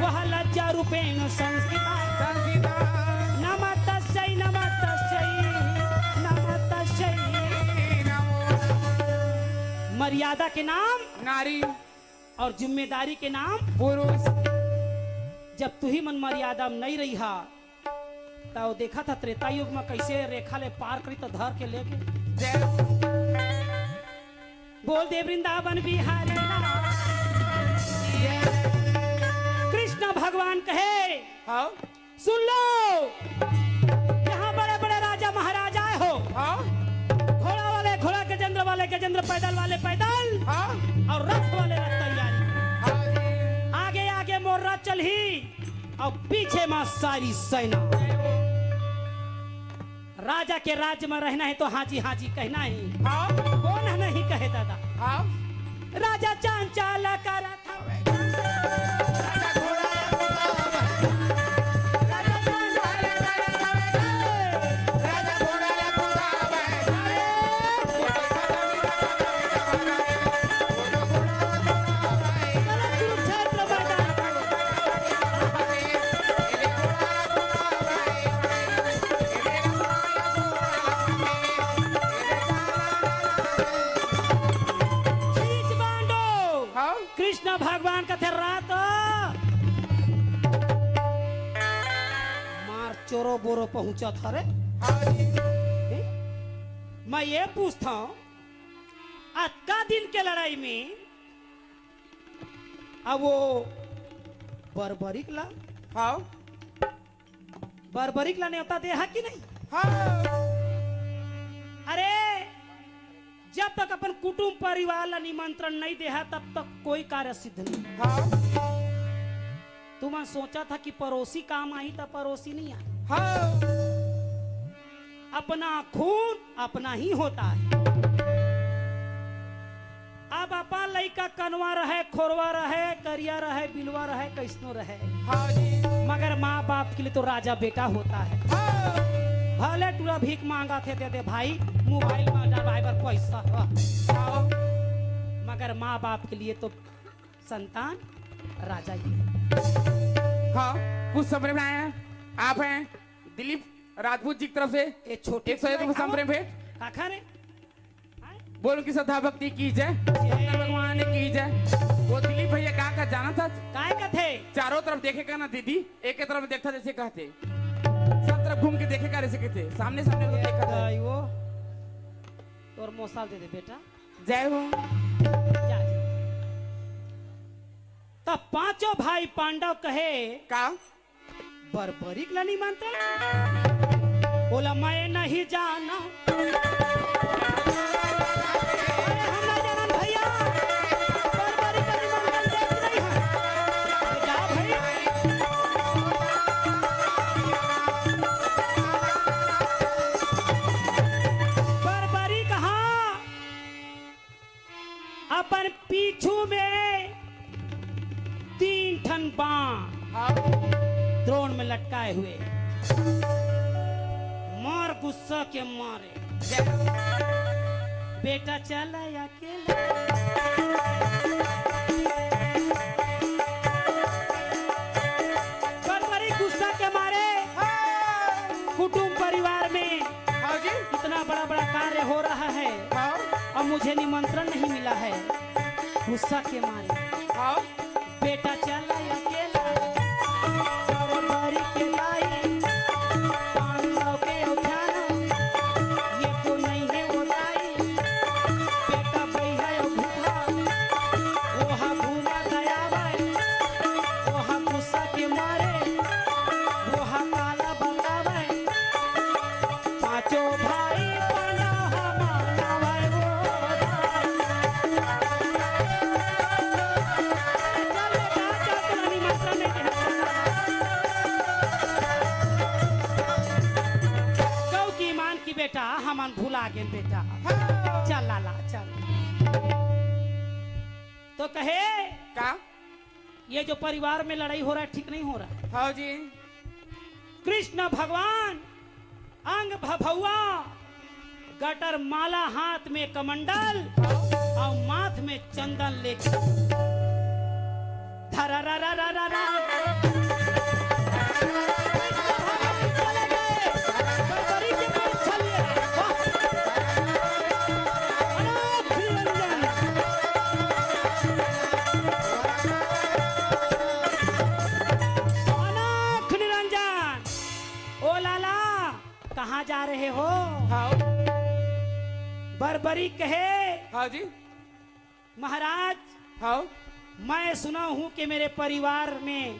वह लज्जा रूपेण संस्थिता। संस्थिता। नमस्तस्यै, नमस्तस्यै, नमस्तस्यै। नमो। मर्यादा के नाम नारी। और जिम्मेदारी के नाम पुरुष। जब तुही मन मर्यादा में नहीं रही हा, त वो देखा था त्रेता युग में कैसे रेखा ले पार करी त धर के लेके। जय। बोल दे वृंदावन बिहारी लाल। कृष्ण भगवान कहे, हाँ। सुन लो, यहाँ बड़े बड़े राजा महाराजा आए हो। हाँ। घोड़ा वाले घोड़ा, गजेंद्र वाले गजेंद्र, पैदल वाले पैदल, हाँ। और रथ वाले रथ तैयारी। हाँ जी। आगे आगे मोर रथ चलही और पीछे मा सारी सेना। राजा के राज्य में रहना है तो हाँ जी, हाँ जी कहना है। हाँ। कौन नहीं कहे दादा? हाँ। राजा चांचाल का रथ। हाँ? कृष्ण भगवान कथे रात मार चोरो बोरो पहुंचत हरे। हाँ जी। हैं? मैं ये पूछता हूँ, अतका दिन के लड़ाई में अब वो बर्बरिक ला, हाँ। बर्बरिक ला न्योता दे हा कि नहीं? हाँ। अरे, जब तक अपन कुटुंब परिवार ला निमंत्रण नहीं दे हा, तब तक कोई कार्य सिद्ध नहीं। हाँ। तुमन सोचा था कि पड़ोसी काम आही, त पड़ोसी नहीं आही। हाँ। अपना खून अपना ही होता है। अब अपन लइका कनवा रहे, खोरवा रहे, करिया रहे, बिलवा रहे, कैसनो रहे, हाँ जी। मगर माँ बाप के लिए तो राजा बेटा होता है। हाँ। भले टूरा भीख मांगा थे, दे दे भाई, मोबाइल में डलवाए बर पैसा ह। हाँ। मगर माँ बाप के लिए तो संतान राजा ही है। हाँ, कुछ संप्रेम आए हैं, आप हैं दिलीप राजपूत जी की तरफ से ये छोटी एक सौ एक रुपये संप्रेम भेंट। काखा रे? बोल उनकी श्रद्धा भक्ति की जय, शंकर भगवान की जय। वो दिलीप भैया का का जाना था? काय कथे? चारों तरफ देखे का ना दीदी, एक ही तरफ देखता जैसे कहते, सब तरफ घूम के देखे का जैसे कहते, सामने सामने को देखा था। वो तोर मोसाल दे दे बेटा। जय हो। जा, जा। तब पांचों भाई पांडव कहे, का? बर्बरिक ला निमंत्रण? बोला, "मैं नहीं जाना।" अरे, हम नहीं जानन भैया, बर्बरिक ला निमंत्रण देत नहीं है। जा भाई। बर्बरिक, हाँ। अपन पीछू में तीन ठन बाण हाँ। द्रोण में लटकाए हुए। मार गुस्सा के मारे। बेटा चल अकेले। बर्बरिक गुस्सा के मारे हाँ। कुटुंब परिवार में हाँ जी। इतना बड़ा बड़ा कार्य हो रहा है हाँ। और मुझे निमंत्रण नहीं मिला है। गुस्सा के मारे हाँ। बेटा चल अकेला, बर्बरी के लाई, पांडव के उठाना, ये तो नहीं है वो दाई। बेटा भैया यो भूखा, वो हा घूमा दयावे, वो हा गुस्सा के मारे, वो हा काला बतावे। पांचों भाई भुला गेन बेटा। चल लाला, चल। तो कहे, का? ये जो परिवार में लड़ाई हो रहा है, ठीक नहीं हो रहा है। हाँ जी। कृष्ण भगवान अंग भभुआ, गटर माला, हाथ में कमंडल और माथ में चंदन लेके धरा रा रा रा रा रा। चले गए। बड़ी के पर छलिए। वाह। अनोख निरंजन। अनोख निरंजन। ओ लाला, कहाँ जा रहे हो? हाँ। बर्बरी कहे, हाँ जी। महाराज, हाँ। मैं सुना हूँ कि मेरे परिवार में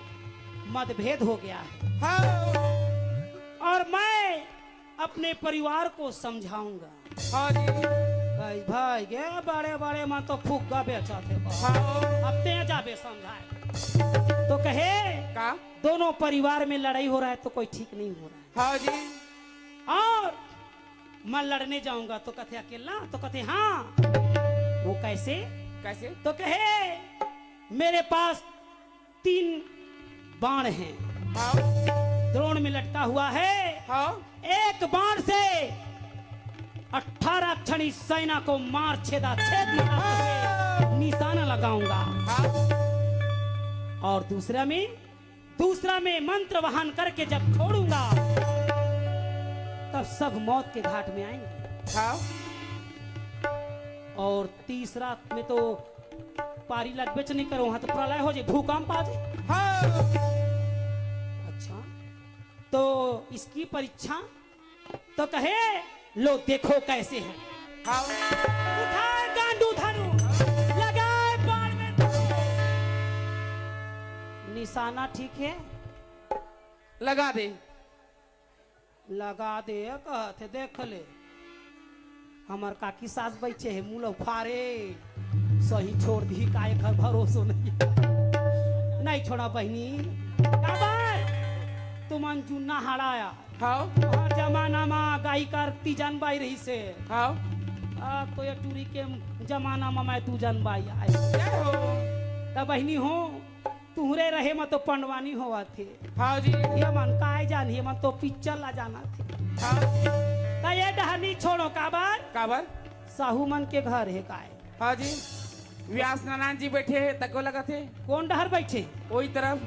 मतभेद हो गया है। हाँ। और मैं अपने परिवार को समझाऊंगा। हाँ जी। भाई, भाई, ये बड़े बड़े मन तो फुग्गा बेचत हे। हाँ। अब तें जाबे समझाए। तो कहे, का? दोनों परिवार में लड़ाई हो रहा है तो कोई ठीक नहीं हो रहा है। हाँ जी। और मैं लड़ने जाऊंगा तो कथे अकेला, तो कथे हाँ। वो कैसे? कैसे? तो कहे, मेरे पास तीन बाण हैं। हाँ। द्रोण में लटका हुआ है। हाँ। एक बाण से अठारह क्षणी सेना को मार छेदा छेद निशाना लगाऊंगा। हाँ। और दूसरा में, दूसरा में मंत्र वाहन करके जब छोड़ूंगा, तब सब मौत के घाट में आएंगे। हाँ। और तीसरा में तो पारी लगबेच नहीं करो, वहां तो प्रलय हो जाए, भूकंप आ जाए। हाँ। अच्छा, तो इसकी परीक्षा तो कहे, लो देखो कैसे है। हाँ। उठाए गांडू धनु, लगाए बाण में धनु। निशाना ठीक है? लगा दे। लगा दे, कहत हे, देख ले। हमर काकी सास बैठे हे, मुँह उफारे। सही छोड़ दी, काय घर भरोसो नहीं। नहीं छोड़ा बहिनी। काबर? तुमन जुन्ना हाड़ा आय। हाँ। हर जमाना मा गायिका तीजन बाई रहिसे। हाँ। अब तो ये टूरी के जमाना मा मैं दूजन बाई आय। जय हो। त बहिनी हो, तुहरे रहे मा तो पंडवानी होवत हे। हाँ जी। ये मन काय जान, ये मन तो पिक्चर ला जाना थे। हाँ। त ये डहर नी छोड़ो, काबर? काबर? साहू मन के घर हे काय? हाँ जी। व्यास नारायण जी बैठे हे, तको लगत हे। कोन डहर बैठे? ओही तरफ,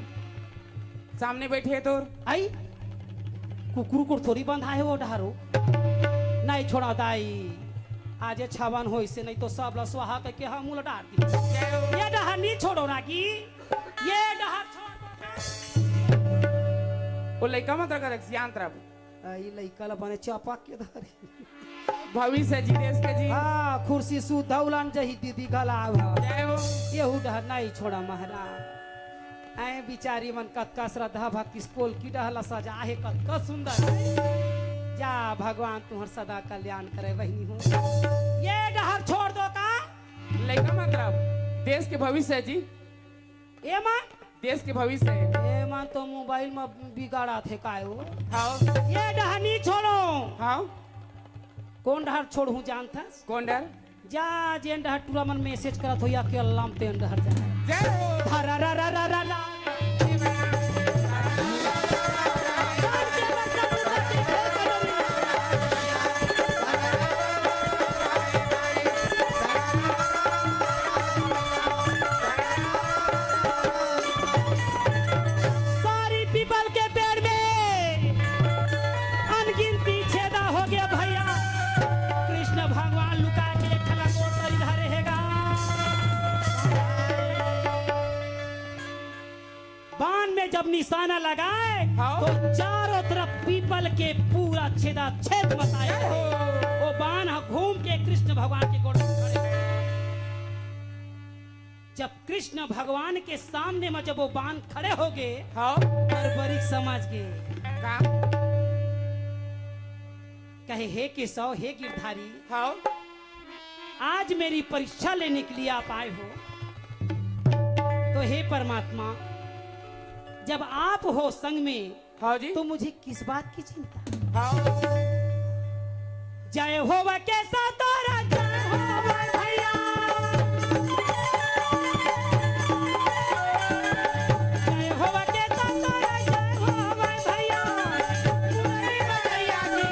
सामने बैठे हे तोर। आई, कुकुर उकुर थोड़ी बंधाए हे वो डहर हो। नहीं छोड़ा दाई, आज ये छवन होइसे, नहीं तो सब ला स्वाहा कहिके हम उला डार दी। ये डहर नी छोड़ो रागी, ये डहर छोड़ दो। वो लइका मत रखा देख, सियान तरफ। आ, ई लइका ला बने चपक के धरे। भविष्य जी देश के जी। हाँ, खुर्सी सुद्धा उलान जही दीदी घला आवा। जय हो। येहू डहर नहीं छोड़ा महाराज। ऐ बिचारी मन कतका श्रद्धा भक्ति से कोलकी डहर ला सजा हे, कतका सुंदर। जा भगवान तुहर सदा कल्याण करे बहिनी हो। ये डहर छोड़ दो का? लइका मतलब देश के भविष्य जी। ए मन? देश के भविष्य हे। ए मन तो मोबाइल म बिगाड़त हे काय हो? हाँ। ये डहर नी छोड़ो। हाँ। कोन डहर छोड़हूँ जानथस? कोन डहर? जा, जेन डहर टूरा मन मैसेज करत हो या के अल्लाम तेन डहर जा। जय हो। धरा रा रा रा रा रा। सारी पीपल के पेड़ में अनगिनती छेदा हो गया भैया। कृष्ण भगवान लुका के एक ठला कोटरी धरे हेगा। बाण में जब निशाना लगाए, हाँ। तो चारों तरफ पीपल के पूरा छेदा छेद मचाए। ओहो। वो बाण ह घूम के कृष्ण भगवान के गोड़ में खड़े हो। जब कृष्ण भगवान के सामने में जब वो बाण खड़े हो गए, हाँ। बर्बरीक समझ गए। का? कहे, हे केशव, हे गिरधारी, हाँ। आज मेरी परीक्षा लेने के लिए आप आए हो, तो हे परमात्मा, जब आप हो संग में, हाँ जी। तो मुझे किस बात की चिंता? हाँ। जय होवे केशव तोरा, जय होवे भैया। जय होवे केशव तोरा, जय होवे भैया। मुरली बजैया जी।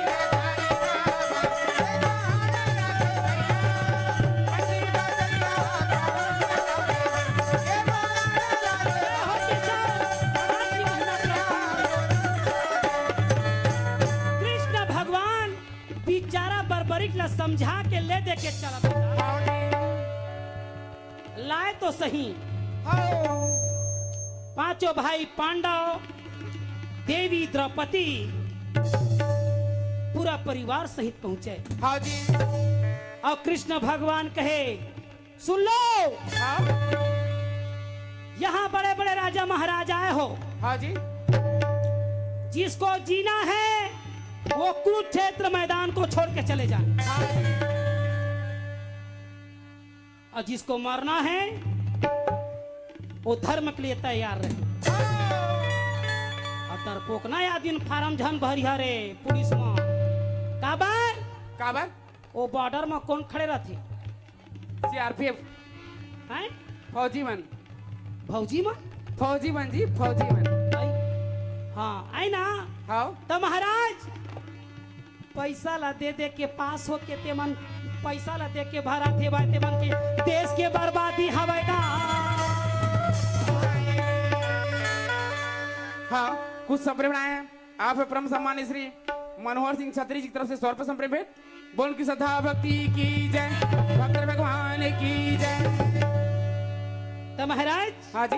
कृष्ण भगवान बिचारा बर्बरिक ला समझा के ले दे के चला। लाए तो सही। हाँ। पांचों भाई पांडव, देवी द्रौपदी, पूरा परिवार सहित पहुंचे। हाँ जी। और कृष्ण भगवान कहे, सुन लो, हाँ। यहाँ बड़े बड़े राजा महाराज आए हो। हाँ जी। जिसको जीना है, वो कुरुक्षेत्र मैदान को छोड़ के चले जाए। हाँ जी। और जिसको मरना है, वो धर्म के लिए तैयार रहे। हाँ। और डरपोक ना या दिन फार्म झन भरिया रे पुलिस में। काबर? काबर? वो बॉर्डर में कौन खड़े रहते? सीआरपीएफ। हैं? फौजी मन। फौजी मन? फौजी मन जी, फौजी मन। आई। हाँ, आई ना? हाँ। तो महाराज, पैसा ला दे दे के पास हो के ते मन, पैसा ला दे के भरा थे भाई, ते मन के देश के बर्बादी हवय का? हाँ, कुछ संप्रेम बनाए हैं। आप परम सम्मानित श्री मनोहर सिंह छत्री जी की तरफ से सौ रुपये संप्रेम भेंट। बोल की श्रद्धा भक्ति की जय, भक्त भगवान की जय। तो महाराज, हाँ जी।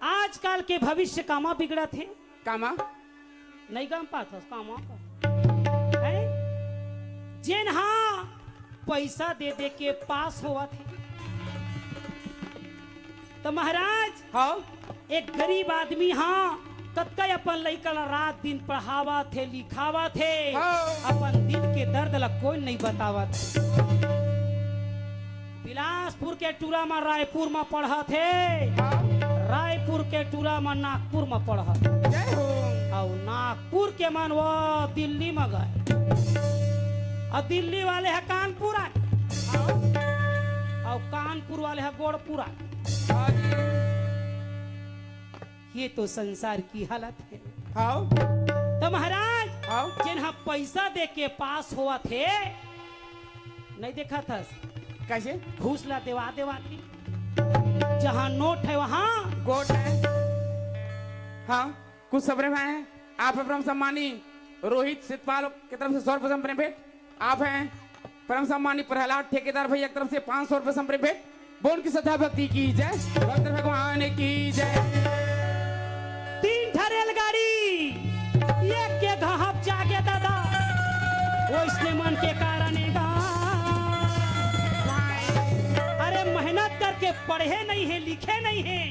आजकल के भविष्य कामा बिगड़त हे। कामा? नहीं गम पात हस, कामा का? हैं? जेन हा पैसा दे दे के पास होवत हे। तो महाराज, हाँ। एक गरीब आदमी हा कतका अपन लइका ला रात दिन पढ़ावत हे, लिखावत हे, हाँ। अपन दिल के दर्द ला कोई नहीं बतावत। बिलासपुर के टूरा म रायपुर म पढ़त हे, हाँ। रायपुर के टूरा म नागपुर म पढ़त हे। जय हो। अउ नागपुर के मन वो दिल्ली म गए, अउ दिल्ली वाले ह कानपुर आ गे, हाँ। अउ कानपुर वाले ह गोरखपुर आ गे। हाँ जी। ये तो संसार की हालत हे। हाव। तो महाराज, हाव। जेन हा पैसा दे के पास होवत हे, नहीं देखत हस? कैसे? घूस ला देवा देवा के। जहाँ नोट है वहाँ गोट है। हाँ, कुछ सबरे भाई हैं। आप अपना सम्मानी रोहित सितपाल की तरफ से सौ रुपये संप्रेम भेंट। आप हैं परम सम्मानी प्रहलाद ठेकेदार भैया की तरफ से पाँच सौ रुपये संप्रेम भेंट। बोल की श्रद्धा भक्ति की जय, भक्त भगवान की जय। तीन ठा रेलगाड़ी एक के घाहप जागे दादा, वैसने मन के कारण एगा। अरे मेहनत करके पढ़े नहीं है, लिखे नहीं है,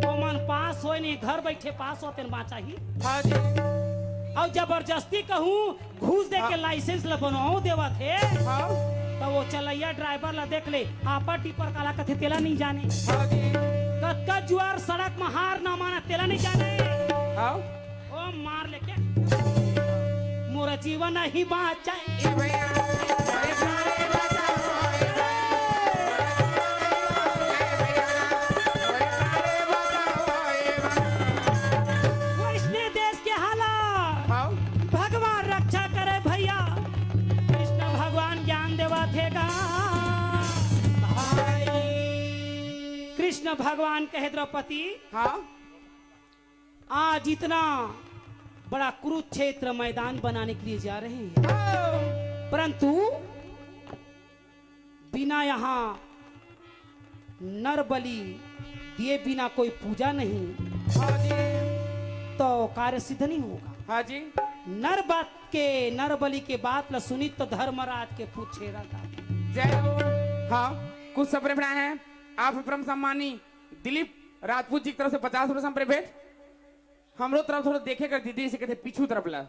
ओमन पास होए नहीं, घर बैठे पास होते बाँचा ही। हाँ जी। अउ जबरदस्ती कहूँ घूस दे के हाँ। लाइसेंस ला बनवाओ देवत हे, हाँ। त वो चलैया ड्राइवर ला देख ले, आपा टिपर काला कथे तेला नहीं जाने। हाँ जी। कतका जुआर सड़क म हार ना माना तेला नहीं जाने। हाँ। ओ मार लेके मोरा जीवन नहीं बाँचे। ए भैया, अरे सारे बचाओ, ए भैया। वैसने देश के हालत। हाँ। भगवान रक्षा करे भैया। कृष्ण भगवान ज्ञान देवा थे गा। भाई। कृष्ण भगवान कहे द्रौपदी, हाँ। आज इतना बड़ा कुरुक्षेत्र मैदान बनाने के लिए जा रहे हैं, हाँ। परंतु बिना यहाँ नर बलि दिए बिना कोई पूजा नहीं, हाँ जी। तो कार्य सिद्ध नहीं होगा। हाँ जी। नर बात के, नर बलि के बात ला सुनी तो धर्मराज के पूछे रहता। जय हो। हाँ, कुछ संप्रेम है। आप परम सम्मानी दिलीप राजपूत जी की तरफ से पचास रुपये संप्रेम भेंट। हमरो तरफ थोड़ा देखे कर दीदी, इसे कहते पीछू तरफ ला।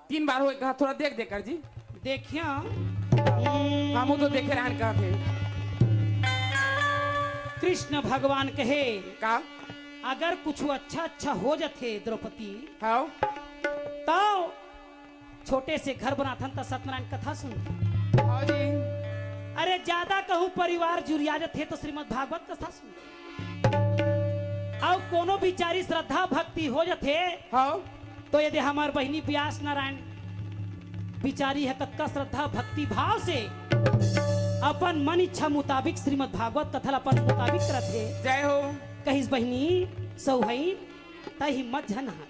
तीन बार हो कहा, थोड़ा देख देख कर जी। देखिया। हम तो देखे रहन कहा थे। कृष्ण भगवान कहे, का? अगर कुछ अच्छा अच्छा हो जाते द्रौपदी, हाँ। तो छोटे से घर बनाथन त सत्यनारायण कथा सुनथन। हाँ जी। अरे ज्यादा कहूँ परिवार जुरिया जथे तो श्रीमद् भागवत कथा सुन। अउ कोनो बिचारी श्रद्धा भक्ति हो जथे हाँ। तो यदि हमार बहिनी व्यास नारायण बिचारी है कतका श्रद्धा भक्ति भाव से अपन मन इच्छा मुताबिक श्रीमद् भागवत कथा ल अपन मुताबिक करत हे। जय हो। कहिस बहिनी सौहई तै हिम्मत झन हार।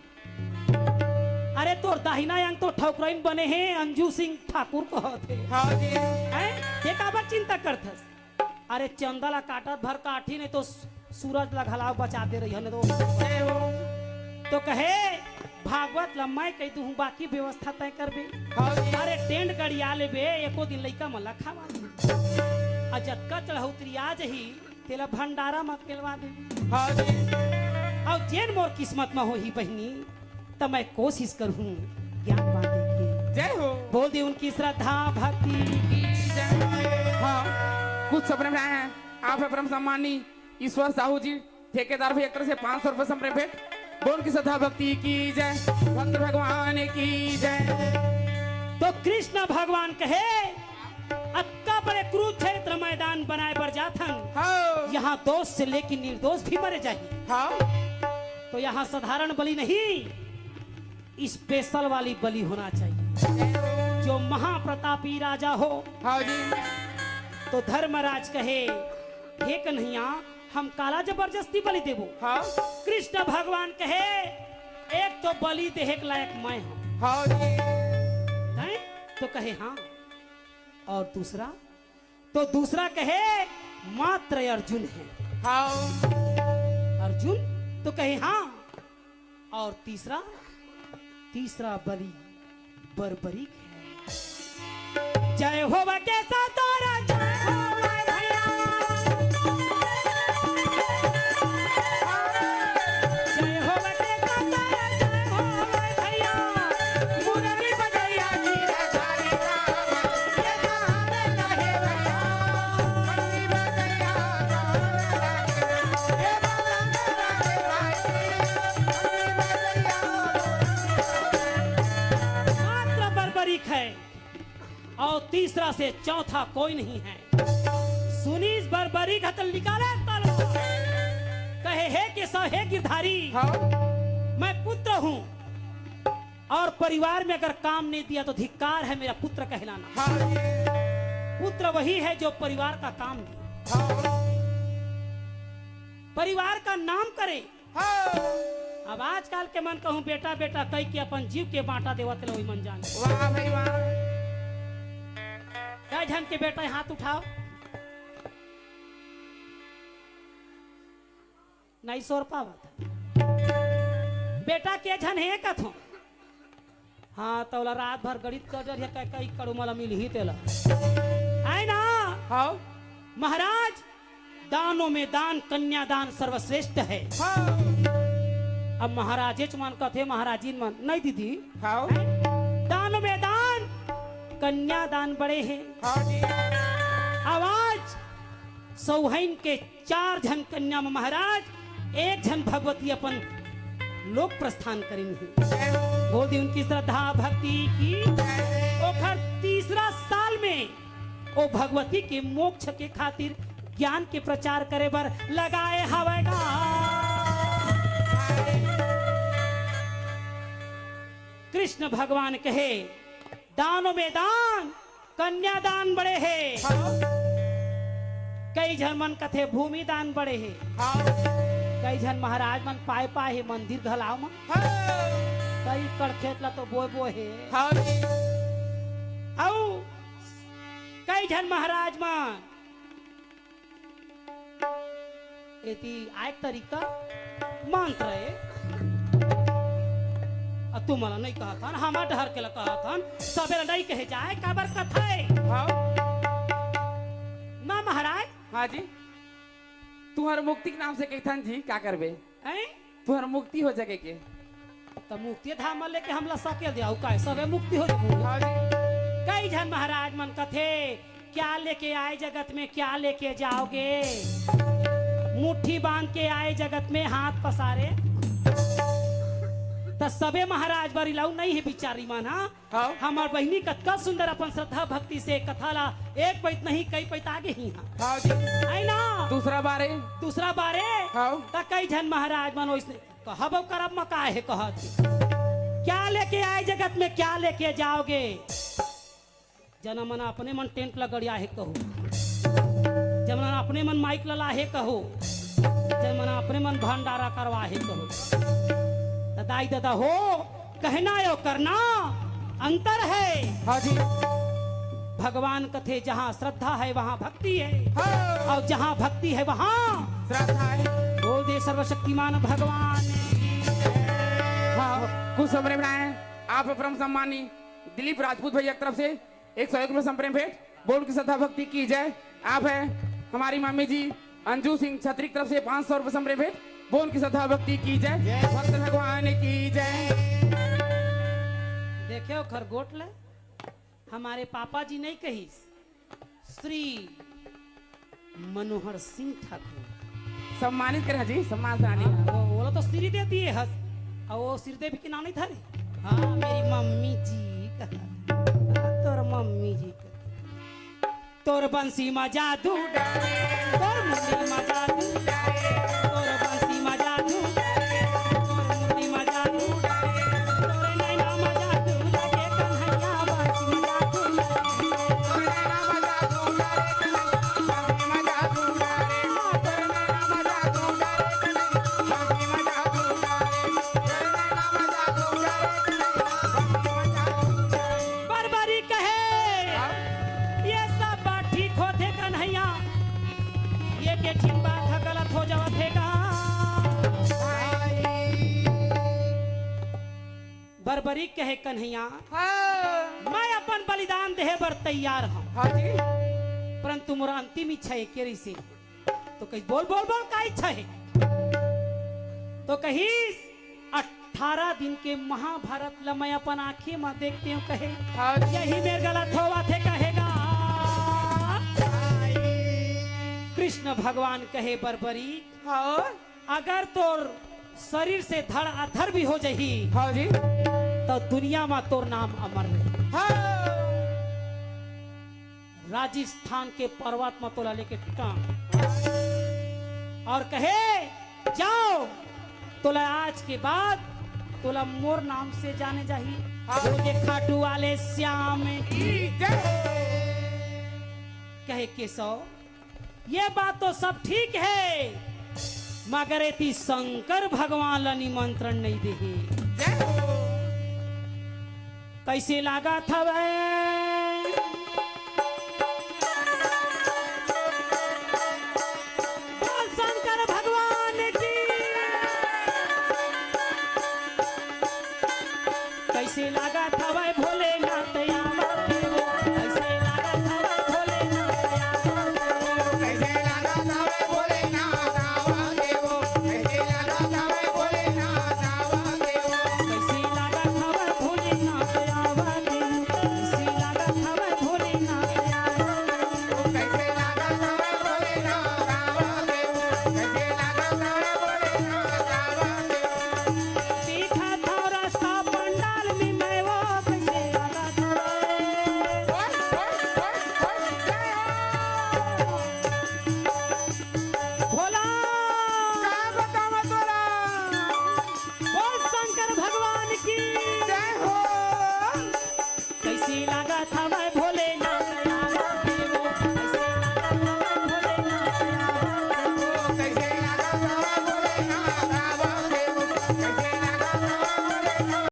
अरे तोर दाहिना अंग तो ठौकरइन बने हे, अंजू सिंह ठाकुर कहत हे। हाँ जी। हैं? ते काबर चिंता करथस? अरे चंदा ला काटत भर काठी नहीं तो सू-, सूरज ला घलाव बचा दे रही है नहीं तो। जय हो। तो कहे भागवत ला मैं कह दूँ बाकी व्यवस्था तय करबे। हाँ जी। अरे टेंट गड़िया लेबे एको दिन लइका मन ला खावा दे। आ जतका चढ़ौतरी आ जही तेला भंडारा म पेलवा देबे। हाँ जी। अउ जेन मोर किस्मत म होही बहिनी, त मैं कोशिश करहूँ ज्ञान बांटे के। जय हो। बोल दे उनकी श्रद्धा भक्ति। हाँ, कुछ सपने में आए हैं। आप है परम सम्मानी ईश्वर साहू जी, ठेकेदार भी एक तरह से पाँच सौ रुपए सपने भेंट। बोल की श्रद्धा भक्ति की जय, भक्त भगवान की जय। तो कृष्ण भगवान कहे, अतका बड़े कुरुक्षेत्र मैदान बनाए बर जाथन, हाँ। यहाँ दोष से लेके निर्दोष भी मरे जाही। हाँ। तो यहाँ साधारण बलि नहीं, स्पेशल वाली बलि होना चाहिए। जो महाप्रतापी राजा हो, हाँ जी। तो धर्मराज कहे, हे कन्हैया, हम काला जबरदस्ती बलि देबो? हाँ। कृष्ण भगवान कहे, एक तो बलि देहे के लायक मैं हूँ। हाँ जी। हैं? तो कहे हाँ। और दूसरा, तो दूसरा कहे मात्र अर्जुन है। हाँ। अर्जुन तो कहे हाँ। और तीसरा, तीसरा बलि बर्बरीक है। जय हो बकेसा तोरा, जय हो भैया। जय हो बकेसा तोरा, जय हो भैया। मुरली बजैया गिरधारी राम, ये कहाँ में रहे भैया। मुरली बजैया गिरधारी राम, ये कहाँ में रहे भाई। मुरली बजैया मात्र बर्बरीक है और तीसरा से चौथा कोई नहीं है। सुनीस बर्बरीक हतल निकाले तलवार। कहे, हे केशव, हे गिरधारी, हाँ। मैं पुत्र हूँ और परिवार में अगर काम नहीं दिया तो धिक्कार है मेरा पुत्र कहलाना। हाँ। पुत्र वही है जो परिवार का काम दे, हाँ। परिवार का नाम करे। हाँ। अब आजकल के मन कहूँ बेटा बेटा कह के अपन जीव के बांटा देवत ले वही मन जान। वाह भाई वाह। कै झन के बेटा हाथ उठाओ। नहीं सोर पावत। बेटा के झन हे कथो। हाँ, त ओला रात भर गणित कर डरिया, कई, कई कड़ू मला मिलही तेला। है ना? हाँ। महाराज, दानों में दान, कन्यादान सर्वश्रेष्ठ है। हाँ। अब महाराजेच मन कथे, महाराजिन मन, नहीं दीदी? हाँ। हैं? दानों में दान, कन्यादान बड़े हैं। हाँ जी। अब आज सौहइन के चार झन कन्या में महाराज, एक झन भगवती अपन लोक प्रस्थान करिन हे। बोल दी उनकी श्रद्धा भक्ति की। ओखर तीसरा साल में ओ भगवती के मोक्ष के खातिर ज्ञान के प्रचार करे बर लगाए हवय गा। कृष्ण भगवान कहे, दानों में दान, कन्यादान बड़े हे। हाँ। कई झन मन कथे भूमि दान बड़े हे। हाँ। कई झन महाराज मन पाए पाए हे मंदिर घलाव म। हाँ। कई एकड़ खेत ला तो बोए बोए हे। हाँ। अउ कई झन महाराज मन एती आय तरीका मंत्र ए। अ तुमला नहीं कहत हन, हमार डहर के ला कहत हन, सबे ला नहीं कहे जाए, काबर कथे? हाँ। ना महाराज। हाँ जी। तुहर मुक्ति के नाम से कहिथन जी, का करबे? हैं? तुहर मुक्ति हो जगे के। त मुक्ति धाम म लेके हमला सकेल दे, अउ काय सबे मुक्ति हो जबो? हाँ जी। कई झन महाराज मन कथे, क्या लेके आए जगत में, क्या लेके जाओगे? मुट्ठी बांध के आए जगत में, हाथ पसारे। त सबे महाराज बर इलाऊ नहीं हे बिचारी मन, हाँ? हाँ। हमर बहिनी कतका सुंदर अपन श्रद्धा भक्ति से कथा ला एक पइत नहीं कई पइत आगे ही, हाँ। हाँ जी। है ना? दूसरा बारे। दूसरा बारे। हाँ। त कई झन महाराज मन ओइसने कहब अउ करब म का हे कहत। क्या लेके आए जगत में, क्या लेके जाओगे? जना मन अपने मन टेंट ल गड़िया हे कहू, जना मन अपने मन माइक ल लाहे कहू, जना मन अपने मन भंडारा करवा हे कहू। त दाई ददा हो, कहना अउ करना अंतर हे। हाँ जी। भगवान कथे, जहाँ श्रद्धा हे, वहाँ भक्ति हे। हाँ। अउ जहाँ भक्ति हे, वहाँ श्रद्धा हे। बोल दे सर्वशक्तिमान भगवान। हाँ, कुछ समरे बनाए आप परम सम्मानी दिलीप राजपूत भैया की तरफ से एक सौ एक रुपये संप्रेम भेंट। बोल की श्रद्धा भक्ति की जय। आप है हमारी मम्मी जी अंजू सिंह छत्री की तरफ से पाँच सौ रुपये संप्रेम भेंट। बोल की श्रद्धा भक्ति की जय। जय। भक्त भगवान की जय। देखे हो खरगोट ले, हमारे पापा जी नहीं कहिस, श्री मनोहर सिंह ठाकुर। सम्मानित करे जी, सम्मान से आनी। हाँ, वो, वो तो श्री दे दिए हस, अउ वो श्रीदेवी के नाम नहीं धरे। हाँ, मेरी मम्मी जी कहा, हाँ, तोर मम्मी जी कहा। तोर बंसी मा जादू डाले, तोर मुंडी मा जादू डाले, तोर बंसी मा जादू डाले, तोर मुंडी मा जादू डाले, तोर नैना मा जादू लगे कन्हैया, बंसी मा जादू डाले। बरबरी कहे, ये सब बात ठीक होथे कन्हैया, ये के ठीक बात ह गलत हो जावत हे का? बरबरी कहे कन्हैया, हाँ। मैं अपन बलिदान देहे बर तैयार हूँ। हाँ जी। परंतु मोर अंतिम इच्छा एके रहिसे। तो कहिस, "बोल, बोल, बोल, का इच्छा हे?" तो कहिस, "अठारह दिन के महाभारत ल मैं अपन आँखी म देखते हूँ," कहे। हाँ जी। यही मेर गलत होवत हे कहेगा। कृष्ण भगवान कहे, बरबरी, हाँ। अगर तोर शरीर से धड़ अधर भी हो जाही, हाँ जी। तो दुनिया मा तोर नाम अमर रही। हाँ। राजस्थान के पर्वत मा तोला लेके टांग। अउ कहे, "जाओ, तोला आज के बाद तोला मोर नाम से जाने जाही।" हाँ। बोल दे खाटू वाले श्याम की जय। कहे, "केशव, ये बात तो सब ठीक हे, मगर एती शंकर भगवान ला निमंत्रण नहीं देहे।" जय हो। कइसे लागत हवय? बोल शंकर भगवान की। कइसे लागत हवय भोलेनाथ आवत हे वो? कइसे लागत हवय भोलेनाथ आवत हे वो? कइसे लागत हवय भोलेनाथ आवत हे वो? कइसे लागत हवय भोलेनाथ आवत हे वो? कइसे लागत हवय भोलेनाथ आवत हे वो? कइसे लागत हवय भोलेनाथ आवत हे वो? कइसे लागत हवय भोलेनाथ आवत हे वो? कइसे लागत हवय भोलेनाथ आवत हे वो? देखत हव रस्ता पंडाल में मैं वो कइसे लागत हवय। भोला। का बतावत तोला? बोल शंकर भगवान की। जय हो। कइसे लागत हवय भोलेनाथ